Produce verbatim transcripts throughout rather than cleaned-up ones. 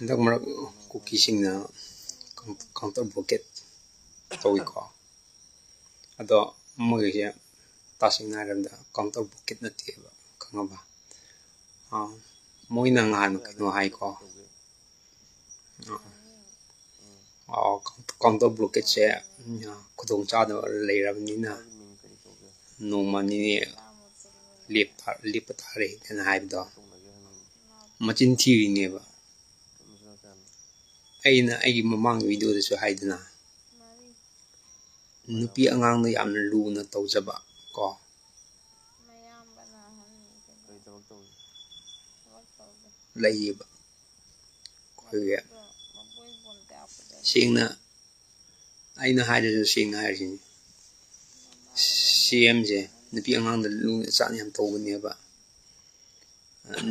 ꯍꯟꯗꯛ ꯃꯔꯛ ꯀꯨꯀꯤꯁꯤꯡꯅ counter blockade ꯇꯧꯏꯀꯣ꯫ ꯑꯗꯣ ꯃꯣꯏꯒꯤꯁꯦ ꯇꯁꯦꯡꯅ ꯍꯥꯏꯔꯕꯗ counter blockade ꯅꯠꯇꯦꯕ, ꯈꯪꯉꯕ? ꯑꯥ, ꯃꯣꯏꯅ ꯉꯍꯥꯟ ꯀꯩꯅꯣ ꯍꯥꯏꯀꯣ, ꯑꯥ, counter blockade ꯁꯦ ꯈꯨꯗꯣꯡ ꯆꯥꯗꯕ ꯂꯩꯔꯕꯅꯤꯅ ꯅꯣꯡꯃ ꯅꯤꯅꯤ ꯂꯦꯞꯄ ꯇꯥꯔꯦ ꯀꯥꯏꯅ ꯍꯥꯏꯕꯗꯣ ꯃꯆꯤꯟ ꯊꯤꯔꯤꯅꯦꯕ꯫ ꯑꯩꯅ ꯑꯩꯒꯤ ꯃꯃꯥꯡꯒꯤ video ꯗꯁꯨ ꯍꯥꯏꯗꯅ, ꯅꯨꯄꯤ ꯑꯉꯥꯡꯗ ꯌꯥꯝꯅ ꯂꯨꯅ ꯇꯧꯖꯕ ꯀꯣ ꯂꯩꯌꯦꯕ꯫ ꯑꯩꯈꯣꯏꯒꯤ ꯁꯦꯡꯅ, ꯑꯩꯅ ꯍꯥꯏꯔꯁꯨ ꯁꯦꯡꯅ ꯍꯥꯏꯔꯤꯁꯤꯅꯤ, ꯁꯤ ꯑꯦꯝꯁꯦ ꯅꯨꯄꯤ ꯑꯉꯥꯡꯗ ꯂꯨꯅ ꯆꯥꯟꯅ ꯌꯥꯝ ꯇꯧꯕꯅꯦꯕ꯫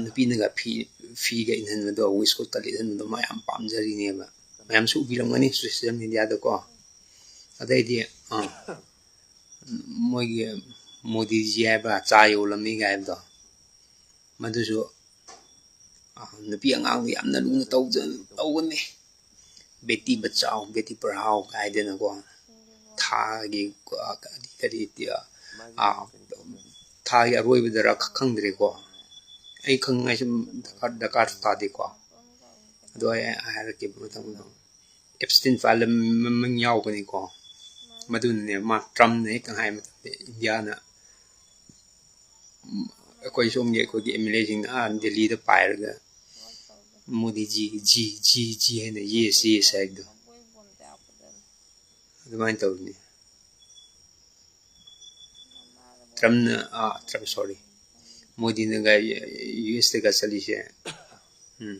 ꯅꯨꯄꯤꯅꯒ ꯐꯤ, ꯐꯤꯒ ꯏꯟꯍꯟꯕꯗꯣ, waistcoat ꯀ ꯂꯤꯠꯍꯟꯕꯗꯣ ꯃꯌꯥꯝ ꯄꯥꯝꯖꯔꯤꯅꯦꯕ꯫ ꯃꯌꯥꯝꯁꯨ ꯎꯕꯤꯔꯝꯒꯅꯤ social media ꯗꯀꯣ꯫ ꯑꯗꯩꯗꯤ, ꯑꯥ, ꯃꯣꯏꯒꯤ ꯃꯣꯗꯤꯖꯤ ꯍꯥꯏꯕ꯭ꯔꯥ, ꯆꯥ ꯌꯣꯜꯂꯝꯃꯤ ꯀꯥꯏ ꯍꯥꯏꯕꯗꯣ, ꯃꯗꯨꯁꯨ, ꯑꯥ, ꯅꯨꯄꯤ ꯑꯉꯥꯡꯕꯨ ꯌꯥꯝꯅ ꯂꯨꯅ ꯇꯧꯖ-, ꯇꯧꯒꯅꯤ꯫ ꯕꯦꯇꯤ ꯕꯆꯥꯎ, ꯕꯦꯇꯤ ꯄꯔꯍꯥꯎ ꯀꯥꯏꯗꯅꯀꯣ, ꯊꯥꯒꯤ, ꯑꯥ, ꯀꯔꯤ, ꯀꯔꯤ, ꯑꯥ, ꯊꯥꯒꯤ ꯑꯔꯣꯏꯕꯗꯔ ꯈ-, ꯈꯪꯗ꯭ꯔꯦꯀꯣ꯫ ꯑꯩ ꯈꯪꯅꯤꯡꯉꯥꯏꯁꯨ ꯗꯔꯀꯥꯔ, ꯗꯔꯀꯥꯔꯁꯨ ꯇꯥꯗꯦꯀꯣ꯫ ꯑꯗꯣ ꯑꯩ ꯍꯥꯏꯔꯛꯀꯦ ꯃꯊꯪ ꯃꯊꯪ꯫ ꯑꯦꯞꯁꯇꯤꯟ ꯐꯥꯏꯜ ꯑꯃ ꯌꯥꯎꯕꯅꯤꯀꯣ꯫ ꯃꯗꯨꯅꯅꯦ ꯃꯥ ꯇ꯭ꯔꯝꯅ ꯍꯦꯛ ꯍꯥꯏ ꯃꯇꯝꯗ ꯏꯟꯗꯤꯌꯥꯅ, ꯎꯝ, ꯑꯩꯈꯣꯏ ꯁꯣꯝꯒꯤ ꯑꯩꯈꯣꯏꯒꯤ ꯑꯦꯝ ꯑꯦꯜ ꯑꯦꯁꯤꯡꯅ ꯑꯥ ꯗꯦꯜꯂꯤꯗ ꯄꯥꯏꯔꯒ ꯃꯣꯗꯤꯖꯤ ꯖꯤ ꯖꯤ ꯖꯤ ꯍꯥꯏꯅ ꯌꯦꯁ ꯌꯦꯁ ꯍꯥꯏꯕꯗꯣ ꯑꯗꯨꯃꯥꯏꯅ ꯇꯧꯔꯤꯅꯤ꯫ ꯇ꯭ꯔꯝꯅ, ꯑꯥ, ꯇ꯭ꯔꯝ, sorry, ꯃꯣꯗꯤꯅꯒ ꯌꯨ ꯑꯦꯁꯇꯒ ꯆꯠꯂꯤꯁꯦ, ꯎꯝ,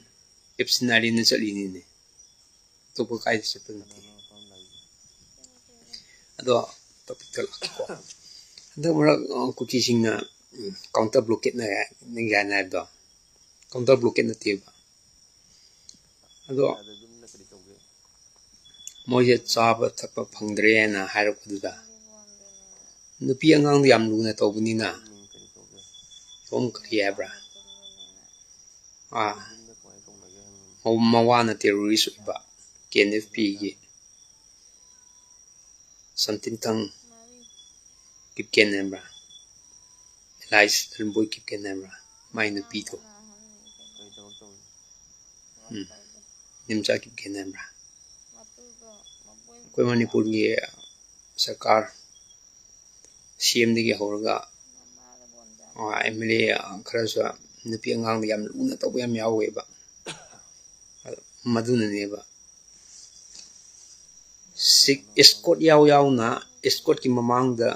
ꯑꯦꯞꯁꯤꯟ ꯑꯥꯏꯂꯦꯟꯗ ꯆꯠꯂꯤꯅꯤꯅꯦ, ꯑꯇꯣꯞꯄ ꯀꯥꯏꯗ ꯆꯠꯄ ꯅꯠꯇꯦ꯫ ꯑꯗꯣ ꯇꯣꯄꯤꯛꯇ ꯂꯥꯛꯀꯦꯀꯣ꯫ ꯍꯟꯗꯛ ꯃꯔꯛ, ꯑ, ꯀꯨꯀꯤꯁꯤꯡꯅ, ꯎꯝ, counter blockade ꯅ ꯅꯪꯒꯤ ꯍꯥꯏꯅ ꯍꯥꯏꯕꯗꯣ counter blockade ꯅꯠꯇꯦꯕ꯫ ꯑꯗꯣ ꯃꯣꯏꯁꯦ ꯆꯥꯕ ꯊꯛꯄ ꯐꯪꯗ꯭ꯔꯦꯅ ꯍꯥꯏꯔꯛꯄꯗꯨꯗ ꯅꯨꯄꯤ ꯑꯉꯥꯡꯗꯣ ꯌꯥꯝ ꯂꯨꯅ ꯇꯧꯕꯅꯤꯅ ꯁꯣꯝ ꯀꯔꯤ ꯍꯥꯏꯕ꯭ꯔꯥ? ꯑꯥ, ꯃꯋꯥꯅ terrorist ꯑꯣꯏꯕ ꯀꯦ ꯑꯦꯟ ꯑꯦꯐ ꯄꯤꯒꯤ ꯁꯝꯇꯤꯟꯊꯪ ꯀꯤꯞꯀꯦꯟ ꯍꯥꯏꯕ꯭ꯔꯥ, ꯑꯦꯂꯥꯏꯁ ꯂꯟꯕꯣꯏ ꯀꯤꯞꯀꯦꯟ ꯍꯥꯏꯕ꯭ꯔꯥ, ꯃꯥꯏ ꯅꯨꯄꯤꯗꯣ, ꯎꯝ, ꯅꯤꯝꯆꯥ ꯀꯤꯞꯀꯦꯟ ꯍꯥꯏꯕ꯭ꯔꯥ, ꯑꯩꯈꯣꯏ ꯃꯅꯤꯄꯨꯔꯒꯤ ꯁꯔꯀꯥꯔ ꯁꯤ ꯑꯦꯝꯗꯒꯤ ꯍꯧꯔꯒ ꯑꯦꯝ ꯑꯦꯜ ꯑꯦ ꯈꯔꯁꯨ ꯅꯨꯄꯤ ꯑꯉꯥꯡꯗ ꯌꯥꯝ ꯂꯨꯅ ꯇꯧꯕ ꯌꯥꯝ ꯌꯥꯎꯋꯦꯕ꯫ ꯃꯗꯨꯅꯅꯦꯕ ꯁꯤꯛ ꯑꯦꯁꯀꯣꯠ ꯌꯥꯎ ꯌꯥꯎꯅ, ꯑꯦꯁꯀꯣꯠꯀꯤ ꯃꯃꯥꯡꯗ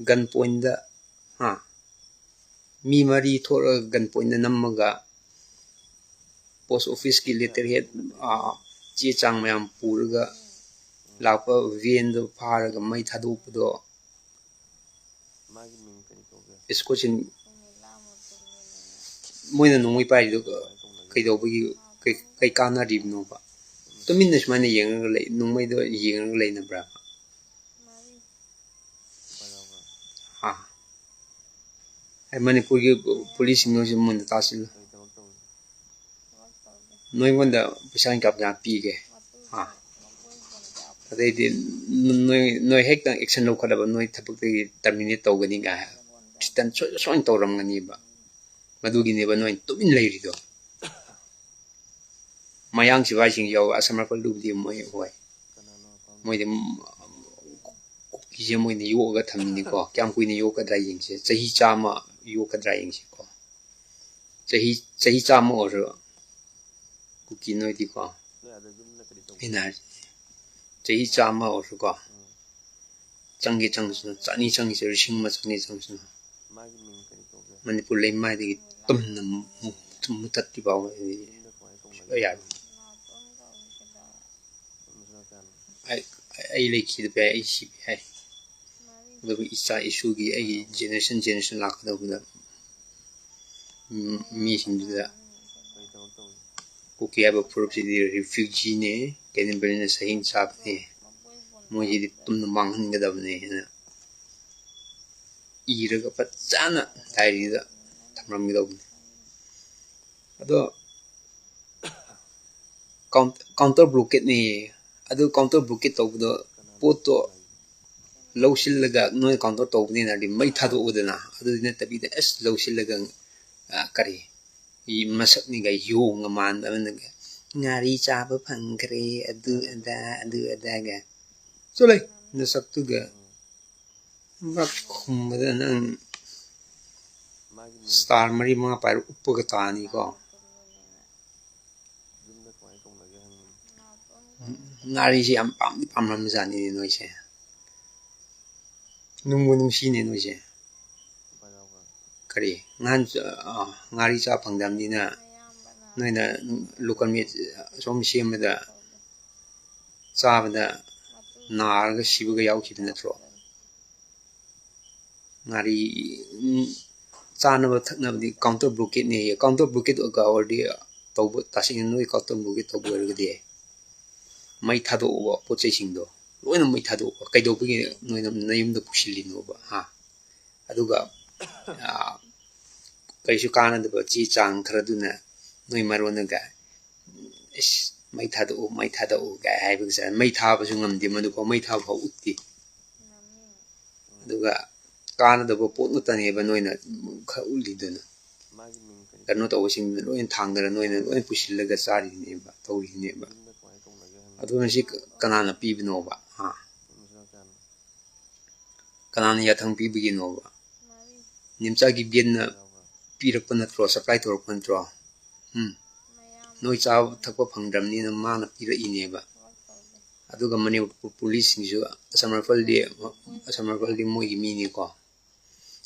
ꯒꯟ ꯄꯣꯏꯟꯗ, ꯍꯥ, ꯃꯤ ꯃꯔꯤ ꯊꯣꯛꯂꯒ ꯒꯟ ꯄꯣꯏꯟꯗ ꯅꯝꯃꯒ ꯄꯣꯁ ꯑꯣꯐꯤꯁꯀꯤ ꯂꯦꯇꯔ ꯍꯦꯠ, ꯆꯦ ꯆꯥꯡ ꯃꯌꯥꯝ ꯄꯨꯔꯒ ꯂꯥꯛꯄ ꯚꯦꯟꯗꯣ ꯐꯥꯔꯒ ꯃꯩ ꯊꯥꯗꯣꯛꯄꯗꯣ꯫ ꯃꯥꯒꯤ ꯃꯤꯡ ꯀꯔꯤ ꯀꯧꯒꯦ? ꯏꯁꯀꯣꯠꯁꯤꯟ ꯃꯣꯏꯅ ꯅꯣꯡꯃꯩ ꯄꯥꯏꯔꯤꯗꯨ ꯀꯩꯗꯧꯕꯒꯤ, ꯀꯩ, ꯀꯩ ꯀꯥꯟꯅꯔꯤꯕꯅꯣꯕ? ꯇꯨꯃꯤꯟꯅ ꯁꯨꯃꯥꯏꯅ ꯌꯦꯡꯉꯒ ꯂꯩ, ꯅꯣꯡꯃꯩꯗꯣ ꯌꯦꯡꯉꯒ ꯂꯩꯅꯕ꯭ꯔꯥ? ꯍꯥ? ꯑꯩ ꯃꯅꯤꯄꯨꯔꯒꯤ ꯄꯨꯂꯤꯁꯁꯤꯡ ꯅꯣꯏꯁꯨ ꯃꯨꯟꯅ ꯇꯥꯁꯤꯜꯂꯨ꯫ ꯅꯣꯏꯉꯣꯟꯗ ꯄꯩꯁꯥ ꯀꯌꯥ ꯀꯌꯥ ꯄꯤꯒꯦ? ꯍꯥ? ꯑꯗꯩꯗꯤ ꯅꯣꯏ, ꯅꯣꯏ ꯍꯦꯛꯇ action ꯂꯧꯈꯠꯂꯕ ꯅꯣꯏ ꯊꯕꯛꯇꯒꯤ terminate ꯇꯧꯒꯅꯤ ꯀꯥꯏ ꯍꯥꯏ꯫ Threaten ꯁꯣꯏ-, ꯁꯣꯏꯅ ꯇꯧꯔꯝꯒꯅꯤꯕ꯫ ꯃꯗꯨꯒꯤꯅꯦꯕ ꯅꯣꯏ ꯇꯨꯃꯤꯟ ꯂꯩꯔꯤꯗꯣ꯫ ꯃꯌꯥꯡ ꯁꯤꯐꯥꯏꯁꯤꯡ ꯌꯥꯎꯋꯦ, ꯑꯁꯥꯝ ꯔꯥꯏꯐꯜꯗꯨꯕꯨꯗꯤ ꯃꯣꯏ ꯍꯣꯏ꯫ ꯃꯣꯏꯗꯤ ꯀꯨꯀꯤꯁꯦ ꯃꯣꯏꯅ ꯌꯣꯛꯑꯒ ꯊꯝꯃꯤꯅꯤꯀꯣ꯫ ꯀꯌꯥꯝ ꯀꯨꯏꯅ ꯌꯣꯛꯀꯗ꯭ꯔꯥ ꯌꯦꯡꯁꯦ꯫ ꯆꯍꯤ ꯆꯥꯝꯃ ꯌꯣꯛꯀꯗ꯭ꯔꯥ ꯌꯦꯡꯁꯦꯀꯣ꯫ ꯆꯍꯤ, ꯆꯍꯤ ꯆꯥꯝꯃ ꯑꯣꯏꯔꯁꯨ ꯀꯨꯀꯤ ꯅꯣꯏꯗꯤꯀꯣ꯫ ꯑꯩꯅ ꯍꯥꯏꯔꯤꯁꯦ, ꯆꯍꯤ ꯆꯥꯝꯃ ꯑꯣꯏꯔꯁꯨꯀꯣ꯫ ꯆꯪꯒꯦ ꯆꯪꯁꯅꯨ, ꯆꯅꯤ ꯆꯪꯁꯅꯨ, ꯂꯤꯁꯤꯡ ꯑꯃ ꯆꯪꯒꯦ ꯆꯪꯁꯅꯨ꯫ ꯃꯅꯤꯄꯨꯔ ꯂꯩꯃꯥꯏꯗꯒꯤ ꯇꯨꯝꯅ ꯃꯨ-, ꯃꯨꯊꯠꯇ꯭ꯔꯤ ꯐꯥꯎꯕ ꯑꯩ ꯁꯨꯡꯌꯥ ꯌꯥꯔꯣꯏ꯫ ꯑꯩ, ꯑꯩ ꯂꯩꯈꯤꯗꯕ ꯌꯥꯏ, ꯑꯩ ꯁꯤꯕ ꯌꯥꯏ꯫ ꯑꯗꯨꯕꯨ ꯏꯆꯥ ꯏꯁꯨꯒꯤ ꯑꯩꯒꯤ generation, generation ꯂꯥꯛꯀꯗꯧꯕꯗ, ꯎꯝ, ꯃꯤꯁꯤꯡꯗꯨꯗ ꯀꯨꯀꯤ ꯍꯥꯏꯕ ꯐꯨꯔꯨꯞꯁꯤꯗꯤ refugeeꯅꯦ, cannibalꯅ ꯁꯍꯤꯡ ꯆꯥꯕꯅꯦ, ꯃꯣꯏꯁꯤꯗꯤ ꯇꯨꯝꯅ ꯃꯥꯡꯍꯟꯒꯗꯕꯅꯦ ꯍꯥꯏꯅ ꯏꯔꯒ ꯐꯖꯅ diaryꯗ ꯊꯝꯂꯝꯒꯗꯧꯕꯅꯤ꯫ ꯑꯗꯣ counter blockade ꯅꯦ꯫ ꯑꯗꯨ counter blockade ꯇꯧꯕꯗꯣ, ꯄꯣꯠꯇꯣ ꯂꯧꯁꯤꯜꯂꯒ ꯅꯣꯏ counter ꯇꯧꯕꯅꯤꯅ ꯍꯥꯏꯗꯤ ꯃꯩ ꯊꯥꯗꯣꯛꯎꯗꯅ꯫ ꯑꯗꯨꯗꯤ ꯅꯠꯇꯕꯤꯗ ꯑꯁ ꯂꯧꯁꯤꯜꯂꯒ, ꯑ, ꯀꯔꯤ, ꯃꯁꯛꯅꯤꯒ ꯌꯣꯡꯒ ꯃꯥꯟꯗꯕꯅꯒ ꯉꯥꯔꯤ ꯆꯥꯕ ꯐꯪꯈ꯭ꯔꯦ, ꯑꯗꯨ ꯑꯗꯥ, ꯑꯗꯨ ꯑꯗꯥꯒ꯫ ꯆꯠꯂꯣ, ꯅꯁꯛꯇꯨꯒ꯫ ꯈꯨꯝꯕꯗ ꯅꯪ star ꯃꯔꯤ ꯃꯉꯥ ꯄꯥꯏꯔ ꯎꯞꯄꯒ ꯇꯥꯅꯤꯀꯣ꯫ ꯉꯥꯔꯤꯁꯦ ꯌꯥꯝ ꯄꯥꯝꯗꯤ ꯄꯥꯝꯂꯝꯕꯖꯥꯠꯅꯤꯅꯦ ꯅꯣꯏꯁꯦ꯫ ꯅꯨꯡꯕꯨ ꯅꯨꯡꯁꯤꯅꯦ ꯅꯣꯏꯁꯦ꯫ ꯀꯔꯤ? ꯉꯍꯥꯟ, ꯑ, ꯉꯥꯔꯤ ꯆꯥ ꯐꯪꯗꯕꯅꯤꯅ ꯅꯣꯏꯅ local meat ꯑꯁꯣꯝ ꯁꯦꯝꯕꯗ ꯆꯥꯕꯗ ꯅꯥꯔꯒ ꯁꯤꯕꯒ ꯌꯥꯎꯈꯤꯕ ꯅꯠꯇ꯭ꯔꯣ? ꯉꯥꯔꯤ, ꯎꯝ, ꯆꯥꯅꯕ ꯊꯛꯅꯕꯗꯤ counter blockade ꯅꯦꯌꯦ꯫ Counter blockade ꯑꯣꯏꯔꯗꯤ ꯇꯧꯕ, ꯇꯁꯦꯡꯅ ꯅꯣꯏ counter blockade ꯇꯧꯕ ꯑꯣꯏꯔꯒꯗꯤ ꯃꯩ ꯊꯥꯗꯣꯛꯑꯣꯕ, ꯄꯣꯠ ꯆꯩꯁꯤꯡꯗꯣ ꯂꯣꯏꯅ ꯃꯩ ꯊꯥꯗꯣꯛꯑꯣꯕ꯫ ꯀꯩꯗꯧꯕꯒꯤ ꯅꯣꯏꯅ ꯅꯌꯨꯝꯗ ꯄꯨꯁꯤꯜꯂꯤꯅꯣꯕ? ꯍꯥ? ꯑꯗꯨꯒ, ꯑ, ꯀꯩꯁꯨ ꯀꯥꯟꯅꯗꯕ ꯆꯦ ꯆꯥꯡ ꯈꯔꯗꯨꯅ ꯅꯣꯏ ꯃꯔꯣꯟꯗꯒ, "ꯏꯁ, ꯃꯩ ꯊꯥꯗꯣꯛꯎ, ꯃꯩ ꯊꯥꯗꯣꯛꯎ" ꯀꯥꯏ ꯍꯥꯏꯕꯒꯤ ꯆꯥꯡ, ꯃꯩ ꯊꯥꯕꯁꯨ ꯉꯝꯗꯦ, ꯃꯗꯨꯐꯥꯎ, ꯃꯩ ꯊꯥꯕ ꯐꯥꯎ ꯎꯠꯇꯦ꯫ ꯑꯗꯨꯒ ꯀꯥꯟꯅꯗꯕ ꯄꯣꯠ ꯉꯥꯛꯇꯅꯦꯕ ꯅꯣꯏꯅ ꯈꯔ ꯎꯠꯂꯤꯗꯨꯅ꯫ ꯀꯩꯅꯣ ꯇꯧꯕꯁꯤꯡꯗꯨꯅ ꯂꯣꯏꯅ ꯊꯥꯡꯗꯅ ꯅꯣꯏꯅ ꯂꯣꯏꯅ ꯄꯨꯁꯤꯜꯂꯒ ꯆꯥꯔꯤꯅꯦꯕ, ꯇꯧꯔꯤꯅꯦꯕ꯫ ꯑꯗꯨꯅ ꯁꯤ ꯀꯅꯥꯅ ꯄꯤꯕꯅꯣꯕ? ꯍꯥ? ꯀꯅꯥꯅ ꯌꯥꯊꯪ ꯄꯤꯕꯒꯤꯅꯣꯕ? ꯅꯦꯝꯆꯥꯒꯤ ꯕꯦꯟꯅ ꯄꯤꯔꯛꯄ ꯅꯠꯇ꯭ꯔꯣ? Supply ꯇꯧꯔꯛꯄ ꯅꯠꯇ꯭ꯔꯣ? ꯎꯝ? ꯅꯣꯏ ꯆꯥꯕ ꯊꯛꯄ ꯐꯪꯗ꯭ꯔꯕꯅꯤꯅ ꯃꯥꯅ ꯄꯤꯔꯛꯏꯅꯦꯕ꯫ ꯑꯗꯨꯒ ꯃꯅꯤꯄꯨꯔ ꯄꯨꯂꯤꯁꯁꯤꯡꯁꯨ, Assam Rifle ꯗꯤ, Assam Rifle ꯗꯤ ꯃꯣꯏꯒꯤ ꯃꯤꯅꯤꯀꯣ꯫